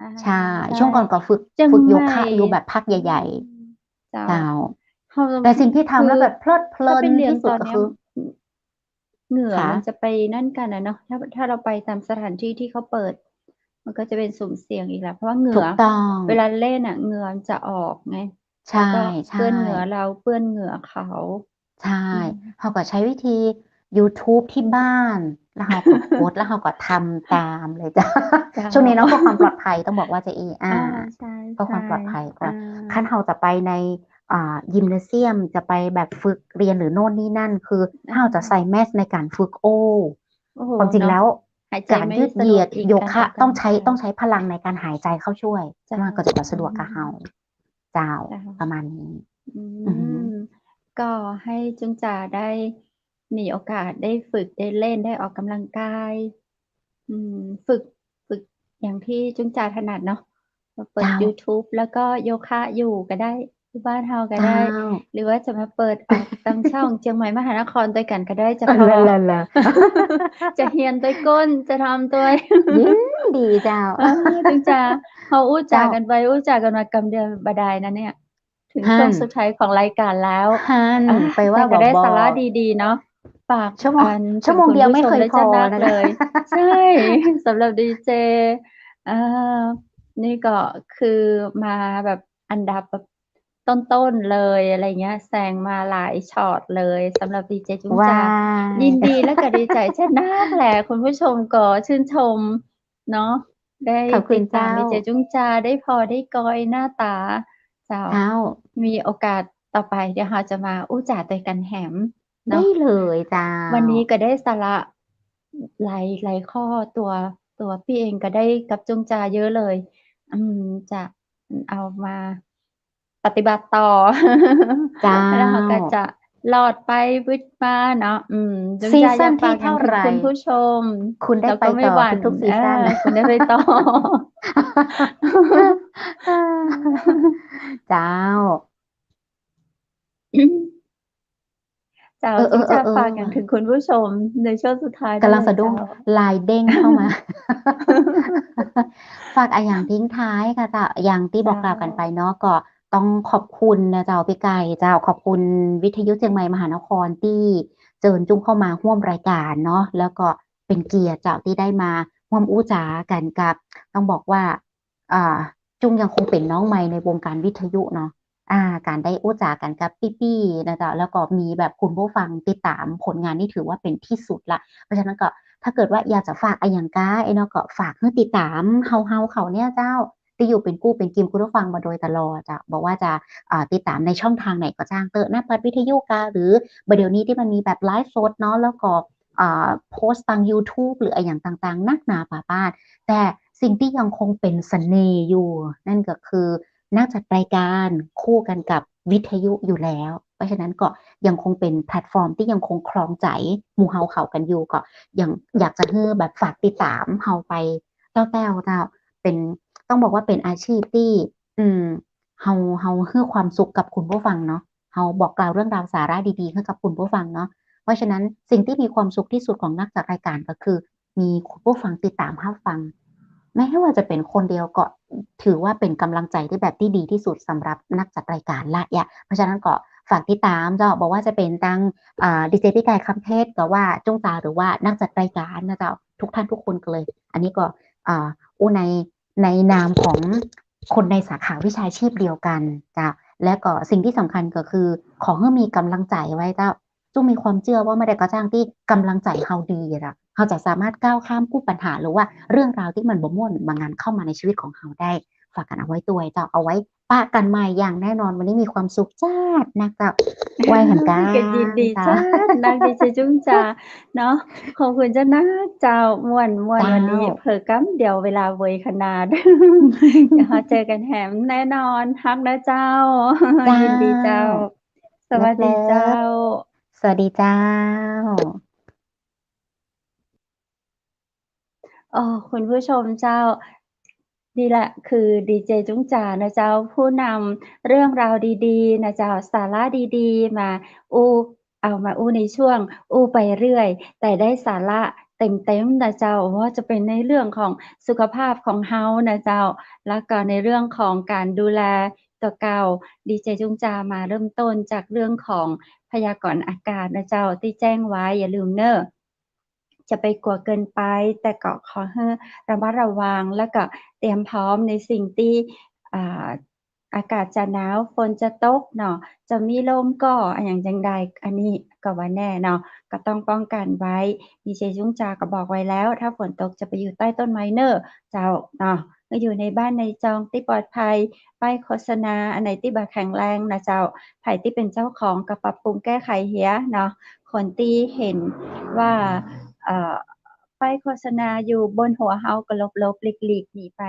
อ่า ใช่ ใช่ ช่วงก่อนก็ฝึก เจียง ฝึกโยคะ ใหม่ อยู่แบบพักใหญ่ๆ อืม เจ้า เจ้า เฮา แต่สิ่งที่ทำแล้วแบบเพลิดเพลินที่สุดก็คือ คือถ้าไปเรียนตอนเนี้ย เหงื่อ ค่ะ มันจะไปนั่นกั๋นนะเนาะ ถ้า ถ้าเราไปตามสถานที่ที่เขาเปิด มันก็จะเป็นสุมเสี่ยงอีกแล้ว เพราะว่าเหงื่อ ถูกต้อง เวลาเล่นน่ะ เหงื่อมันจะออกไง ใช่ แล้วก็ ใช่ เปื้อนเหงื่อเรา เปื้อนเหงื่อเขา ใช่ อืม เฮาก็ใช้วิธียูทูบที่บ้าน แล้วเฮาก็กด แล้วเฮาก็ทำตามเลยเจ้า เจ้า ช่วงนี้เนาะ เพื่อความปลอดภัย ต้องบอกว่าจะอี้ อ่า อ่า ใช่ เพื่อความปลอดภัยก่อน ใช่ อ่า คันเฮาจะไปใน อ่า ยิมนาเซียม จะไปแบบฝึกเรียนหรือโน่นนี่นั่น คือ อ่า เฮาจะใส่แมสก์ในการฝึกโอ้ โอ้โห ความจริงแล้ว เนาะ หายใจ การยืดเหยียด ไม่สะดวกอีก โยคะ การออกกำลังกาย ต้องใช้ ต้องใช้พลังในการหายใจเข้าช่วย เจ้า มันก็จะสะดวกกับเฮา อืม เจ้า เจ้า ประมาณนี้ อืม อือหือ ก็ให้จุ้งจ่าได้มีโอกาสได้ฝึก ได้เล่น ได้ออกกำลังกาย อืม ฝึก ฝึกอย่างที่จุ้งจ่าถนัดเนาะ เปิด เจ้า ยูทูบ แล้วก็โยคะอยู่ก็ได้ อยู่บ้านเฮาก็ได้ เจ้า หรือว่าจะมาเปิดออกตางช่องเจียงใหม่มหานครตวยกั๋นก็ได้เจ้า เออ พ่อ ละ ละ ละ จะเฮียนตวยก้น จะทำตวย ยินดีเจ้า เออ จึงจะ เฮาอู้จ๋ากั๋นไป อู้จ๋ากั๋นมากำเดียวบ่ดายนะเนี่ย ถึงช่วงสุดท้ายของรายการแล้ว หั้น อ่ะ ไปว่า แต่ก็ได้สาระดีๆ เนาะ ฝาก ชั่วโมง อัน ชั่วโมงเดียวไม่เคยพอ ถึงคุณผู้ชมได้จะนักเลย นะคะ ใช่ สำหรับดีเจ เอ่อ นี่ก็คือมาแบบอันดับแบบต้นๆ เลยอะไรเงี้ย แซงมาหลายชอตเลย สำหรับดีเจจุ้งจา ว้า ยินดีและก็ดีใจ๋จะนักแหละ คุณผู้ชมก็ชื่นชม เนาะ ได้ ขอบคุณ ติดต๋าม เจ้า ดีเจจุ้งจา ได้ผ่อได้กอยหน้าต๋า เจ้า เจ้า มีโอกาสต่อไป เดี๋ยวเฮาจะมาอู้จ๋าตวยกั๋นแหมเนาะ ได้เลยเจ้า วันนี้ก็ได้สาระหลาย หลายข้อ ตั๋ว ตั๋วปี้เองก็ได้กับจุ้งจาเยอะเลย อืม จะเอามา ปฏิบัติต่อ เจ้า แล้วเฮาก็จะรอดไปวืดมาเนาะ อืม จุ้งจา ซีซั่นที่เท่าไหร่ อยากฝากหยังถึงคุณผู้ชม คุณได้ไปต่อ แล้วก็ไม่หวั่น ทุกๆ ซีซั่น เออ คุณได้ไปต่อ เจ้า เจ้า เออ จุ้งจา เออ เออ เออ ฝากหยังถึงคุณผู้ชมในช่วงสุดท้าย ก๋ำลังสะดุ้ง ได้เลยเจ้า ไลน์เด้งเข้ามา ฝากอะหยังทิ้งท้ายค่ะเจ้า อย่างตี้บอกกล่าวกั๋นไปเนาะ เจ้า ก็ต้องขอบคุณนะเจ้า ปี้ไก่เจ้า ขอบคุณวิทยุเจียงใหม่มหานครตี้เจิญจุ้งเข้ามาฮ่วมรายก๋านเนาะ แล้วก็เป๋นเกียรติเจ้าตี้ได้มาฮ่วมอู้จ๋ากั๋นกับ ต้องบอกว่า อ่า จุ้งยังคงเป๋นน้องใหม่ในวงก๋านวิทยุเนาะ อ่า ก๋านได้อู้จ๋ากั๋นกับปี้ๆ นะเจ้า แล้วก็มีแบบคุณผู้ฟังติดต๋ามผลงานนี่ถือว่าเป๋นตี้สุดละ เพราะฉะนั้นก็ถ้าเกิดว่าอยากจะฝากอะหยังก้า ไอ้เนาะ ก็ฝากหื้อติดต๋ามเฮาๆ เขาเนี่ยเจ้า ตี้อยู่เป๋นกู้เป๋นกิมคุณผู้ฟังมาโดยตลอดเจ้า บ่ว่าจะ อ่า ติดต๋ามในช่องทางไหนก็จ้างเต๊อะ หน้าปัดวิทยุก้า หรือบ่าเดี่ยวนี้ตี้มันมีแบบไลฟ์สดเนาะ แล้วก็ อ่า โพสต์ตางยูทูบ หรืออะหยังต่างๆ นักหนาปาป้าน แต่สิ่งตี้ยังคงเป๋นเสน่ห์อยู่ นั่นก็คือนักจัดรายก๋านคู่กั๋นกับวิทยุอยู่แล้ว เพราะฉะนั้นก็ยังคงเป๋นแพลตฟอร์มตี้ยังคงครองใจ๋หมู่เฮาเขากั๋นอยู่ ก็ยังอยากจะหื้อแบบฝากติดต๋ามเฮาไปแต๊วๆ เจ้า เป๋น ต้องบอกว่าเป๋นอาชีพตี้ อืม เฮา เฮาหื้อความสุขกับคุณผู้ฟังเนาะ เฮาบอกกล่าวเรื่องราวสาระดีๆ หื้อกับคุณผู้ฟังเนาะ เพราะฉะนั้นสิ่งตี้มีความสุขตี้สุดของนักจัดรายก๋านก็คือ มีคุณผู้ฟังติดต๋ามฮับฟัง แม้ว่าจะเป๋นคนเดียวก็ถือว่าเป๋นก๋ำลังใจ๋ตี้แบบตี้ดีตี้สุดสำหรับนักจัดรายก๋านละเยียะ เพราะฉะนั้นก็ฝากติดต๋ามเจ้า บ่ว่าจะเป๋นตาง อ่า ดีเจปี้ไก่ คำเพชร ก็ว่าจุ้งจา หรือว่านักจัดรายก๋านนะเจ้า ทุกท่านทุกคนกันเลย อันนี้ก็ อ่า อู้ใน ในนามของคนในสาขาวิชาชีพเดียวกั๋นเจ้า และก็สิ่งตี้สำคัญก็คือ ขอหื้อมีก๋ำลังใจ๋ไว้เจ้า จุ้งมีความเจื้อว่าเมื่อใดก็จ้างตี้ก๋ำลังใจ๋เฮาดีอะเจ้า เฮาจะสามารถก้าวข้ามกู้ปัญหา หรือว่าเรื่องราวตี้มันบ่ม่วนบางอันเข้ามาในชีวิตของเฮาได้ ฝากกั๋นเอาไว้ตวยเจ้า เอาไว้ปะกั๋นใหม่อย่างแน่นอน วันนี้มีความสุขจ๊าดนักเจ้า ไหว้หันก้า ก็ยินดีจ๊าดนัก ดีเจจุ้งจา เนาะ ขอบคุณจ๊าดนักเจ้า ม่วน ม่วน เจ้า วันนี้เผลอก๊ำเดียวเวลาเวยขนาด เดี๋ยวเฮาเจอกั๋นแหมแน่นอน ฮักนะเจ้า เจ้า ยินดีเจ้า สวัสดีเจ้า เลิฟๆ สวัสดีเจ้า อ๋อ คุณผู้ชมเจ้า นี่แหละคือดีเจจุ้งจานะเจ้า ผู้นำเรื่องราวดีๆ นะเจ้า สาระดีๆ มาอู้ เอามาอู้ในช่วงอู้ไปเรื่อย แต่ได้สาระเต็มๆ นะเจ้า ว่าจะเป๋นในเรื่องของสุขภาพของเฮานะเจ้า แล้วก็ในเรื่องของก๋านดูแลตั๋วเก่า ดีเจจุ้งจามาเริ่มต้นจากเรื่องของพยากรณ์อากาศนะเจ้า ตี้แจ้งไว้ อย่าลืมเน่อ จะไปกั๋วเกินไป แต่ก็ขอหื้อระมัดระวัง แล้วก็เตรียมพร้อมในสิ่งตี้ อ่า อากาศจะหนาว ฝนจะตกเนาะ จะมีลมก่อ อะหยังจังใด อันนี้ก็บ่แน่เนาะ ก็ต้องป้องกันไว้ ดีเจจุ้งจาก็บอกไว้แล้ว ถ้าฝนตกจะไปอยู่ใต้ต้นไม้เน่อเจ้าเนาะ ก็อยู่ในบ้านในจองตี้ปลอดภัย ป้ายโฆษณาอันไหนตี้บ่แข็งแรงนะเจ้า ใผตี้เป๋นเจ้าของก็ปรับปรุงแก้ไขเหียเนาะ คนตี้หันว่า เอ่อ ป้ายโฆษณาอยู่บนหัวเฮาก็หลบๆ หลีกๆ หนีไป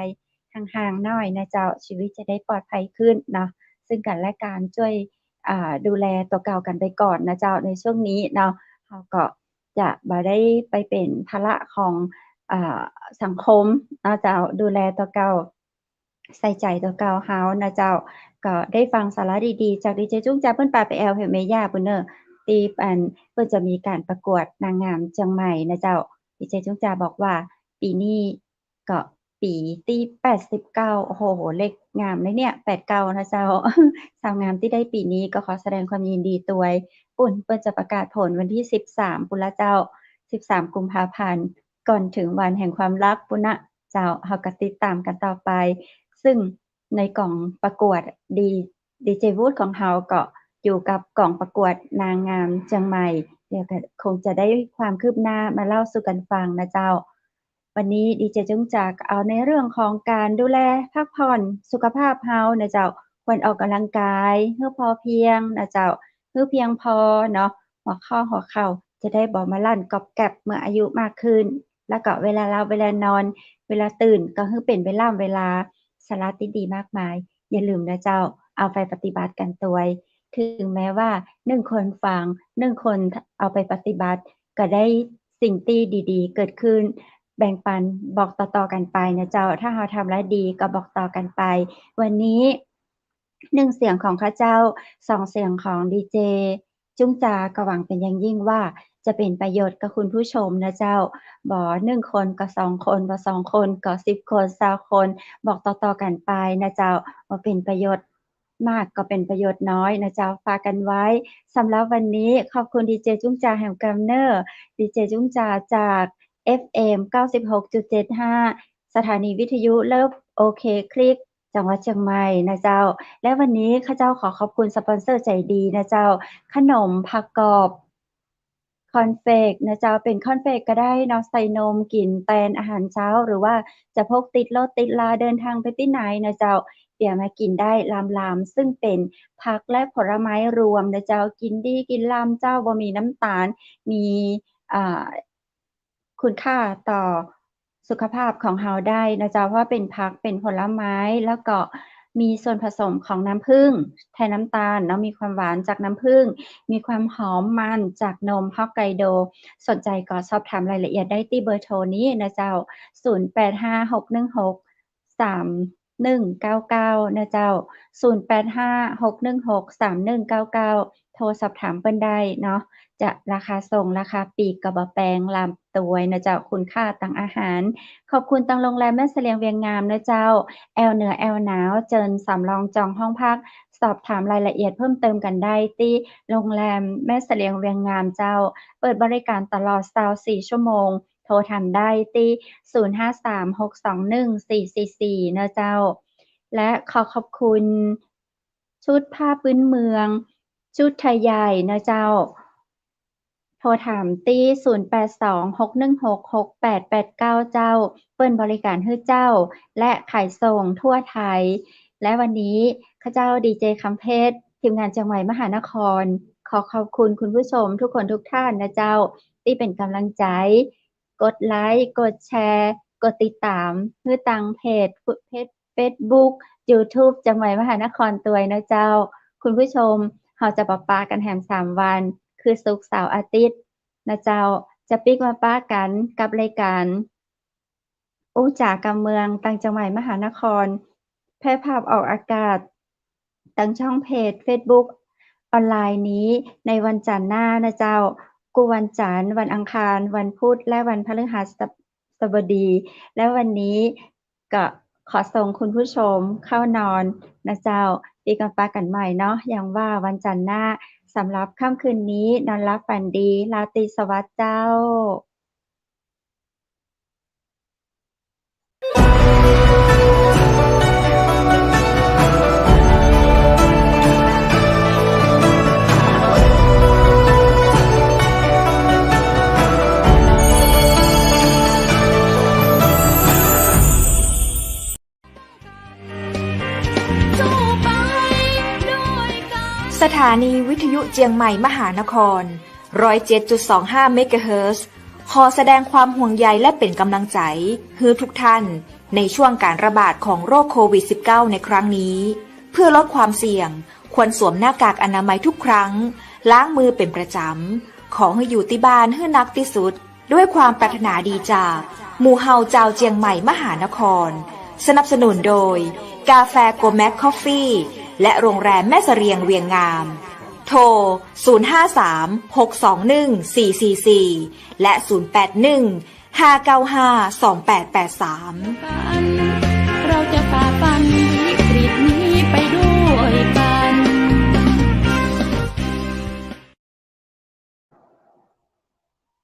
ห่างๆ หน่อยนะเจ้า ชีวิตจะได้ปลอดภัยขึ้นเนาะ ซึ่งกั๋นและกั๋นจ้วย อ่า ดูแลตั๋วเก่ากั๋นไปก่อนนะเจ้า ในช่วงนี้เนาะ เฮาก็จะบ่ได้ไปเป๋นภาระของ อ่า สังคมเนาะเจ้า ดูแลตั๋วเก่า ใส่ใจ๋ตั๋วเก่าเฮานะเจ้า ก็ได้ฟังสาระดีๆ จากดีเจจุ๊งจา เปิ้นปาไปแอ่วแถวแม่หญ้าปู้นเน่อ ตี้อันเปิ้นจะมีก๋านประกวดนางงามเจียงใหม่นะเจ้า ดีเจจุ๊งจาบอกว่า ปี๋นี้ก็ปี๋ตี้แปดสิบเก้า โอ้โห เลขงามเลยเนี่ย แปดเก้า นะเจ้า สาวงามตี้ได้ปี๋นี้ก็ขอแสดงความยินดีตวย ปู้นเปิ้นจะประกาศผลวันตี้สิบสามปู้นละเจ้า สิบสามกุมภาพันธ์ ก่อนเถิงวันแห่งความฮักปู้นนะเจ้า เฮาก็ติดต๋ามกั๋นต่อไป ซึ่งในก๋องประกวดดี ดีเจวุฒิของเฮาก็อยู่กับก๋องประกวดนางงามเจียงใหม่ เดี๋ยวก็คงจะได้ความคืบหน้ามาเล่าสู่กั๋นฟังนะเจ้า วันนี้ดีเจจุ๊งจาก็เอาในเรื่องของก๋านดูแลพักผ่อนสุขภาพเฮานะเจ้า ควรออกกำลังกายหื้อพอเพียงนะเจ้า หื้อเพียงพอเนาะ หัวข้อหัวเข่าจะได้บ่มาลั่นก๊อบแก๊บเมื่ออายุมากขึ้น แล้วก็เวลาหลับเวลานอน เวลาตื่นก็หื้อเป๋นเวลา เวลา สาระตี้ดีมากมาย อย่าลืมนะเจ้า เอาไปปฏิบัติกั๋นตวย ถึงแม้ว่าหนึ่งคนฟัง หนึ่งคนเอาไปปฏิบัติ ก็ได้สิ่งตี้ดีๆ เกิดขึ้น แบ่งปันบอกต่อๆ กั๋นไปนะเจ้า ถ้าเฮาทำแล้วดีก็บอกต่อกั๋นไป วันนี้ หนึ่งเสียงของข้าเจ้า สองเสียงของดีเจจุ๊งจา ก็หวังเป๋นอย่างยิ่งว่าจะเป๋นประโยชน์กับคุณผู้ชมนะเจ้า บ่หนึ่งคนก็สองคน บ่สองคนก็สิบคน ซาวคน บอกต่อๆ กั๋นไปนะเจ้า บ่เป๋นประโยชน์มากก็เป๋นประโยชน์น้อยนะเจ้า ฝากกั๋นไว้ สำหรับวันนี้ขอบคุณดีเจจุ๊งจาแหมกำเน่อ ดีเจจุ๊งจาจาก เอฟเอ็ม เก้าสิบหกจุดเจ็ดห้า สถานีวิทยุ Love OK Click จังหวัดเจียงใหม่นะเจ้า และวันนี้ข้าเจ้าขอขอบคุณสปอนเซอร์ใจ๋ดีนะเจ้า ขนมผักกรอบคอร์นเฟลกนะเจ้า เป๋นคอร์นเฟลกก็ได้เนาะ ใส่นมกิ๋นแตนอาหารเจ๊า หรือว่าจะพกติดรถติดราเดินทางไปตี้ไหนนะเจ้า เปียมากิ๋นได้ลำๆ ซึ่งเป๋นผักและผลไม้รวมนะเจ้า กิ๋นดีกิ๋นลำเจ้า บ่มีน้ำตาล มี อ่า คุณค่าต่อสุขภาพของเฮาได้นะเจ้า เพราะว่าเป๋นผัก เป๋นผลไม้ แล้วก็มีส่วนผสมของน้ำผึ้งแทนน้ำตาลเนาะ มีความหวานจากน้ำผึ้ง มีความหอมมันจากนมฮอกไกโด สนใจ๋ก็สอบถามรายละเอียดได้ตี้เบอร์โทรนี้นะเจ้า ศูนย์แปดห้าหกหนึ่งหกสามหนึ่งเก้าเก้า นะเจ้า ศูนย์แปดห้าหกหนึ่งหกสามหนึ่งเก้าเก้า โทรสอบถามเปิ้นได้เนาะ จะราคาส่งราคาปลีกก็บ่แปง ลำตวยนะเจ้า คุณค่าตังอาหาร ขอบคุณตังโรงแรมแม่เสลียงเวียงงามนะเจ้า แอวเหนือแอวหนาว เจิญสำรองจองห้องพัก สอบถามรายละเอียดเพิ่มเติมกั๋นได้ตี้โรงแรมแม่เสลียงเวียงงามเจ้า เปิดบริการตลอดซาวสี่ชั่วโมง โทรถามได้ตี้ ศูนย์ห้าสามหกสองหนึ่งสี่สี่สี่ นะเจ้า และขอขอบคุณชุดผ้าพื้นเมือง ชุดไทยใหญ่นะเจ้า โทรถามตี้ ศูนย์แปดสองหกหนึ่งหกหกแปดแปดเก้า เจ้า เปิ้นบริการหื้อเจ้า และขายส่งทั่วไทย และวันนี้ข้าเจ้าดีเจคำเพชร ทีมงานเจียงใหม่มหานคร ขอขอบคุณคุณผู้ชมทุกคนทุกท่านนะเจ้า ตี้เป๋นก๋ำลังใจ๋ กดไลก์ กดแชร์ กดติดต๋าม หื้อตังเพจ เพจ เฟซบุ๊ก ยูทูบ เจียงใหม่มหานครตวยนะเจ้า คุณผู้ชม เฮาจะปะปะกั๋นแหมสามวัน คือศุกร์ เสาร์ อาทิตย์นะเจ้า จะปิ๊กมาปะกั๋นกับรายการอู้จ๋าก่ำเมือง ตังเจียงใหม่มหานคร แพร่ภาพออกอากาศ ตังช่องเพจเฟซบุ๊กออนไลน์นี้ ในวันจันทร์หน้านะเจ้า กู้วันจันทร์ วันอังคาร วันพุธ และวันพฤหัสบดี และวันนี้ก็ขอส่งคุณผู้ชมเข้านอนนะเจ้า ปิ๊กมาปะกั๋นใหม่เนาะ อย่างว่าวันจันทร์หน้า สำหรับค่ำคืนนี้ นอนหลับฝันดี ราตรีสวัสดิ์เจ้า สถานีวิทยุเจียงใหม่มหานคร ร้อยเจ็ดจุดสองห้า เมกะเฮิรตซ์ ขอแสดงความห่วงใยและเป๋นก๋ำลังใจ๋หื้อทุกท่าน ในช่วงก๋านระบาดของโรคโควิดสิบเก้า ในครั้งนี้ เพื่อลดความเสี่ยง ควรสวมหน้ากากอนามัยทุกครั้ง ล้างมือเป๋นประจ๋ำ ขอหื้ออยู่ตี้บ้านหื้อนักตี้สุด ด้วยความปรารถนาดีจากหมู่เฮาจาวเจียงใหม่มหานคร สนับสนุนโดย กาแฟโกแม็กคอฟฟี่ และโรงแรมแม่เสรียงเวียงงาม โทร ศูนย์ห้าสาม หกสองหนึ่ง สี่สี่สี่ และ ศูนย์แปดหนึ่ง ห้าเก้าห้า สองแปดแปดสาม เราจะฝ่าฟัน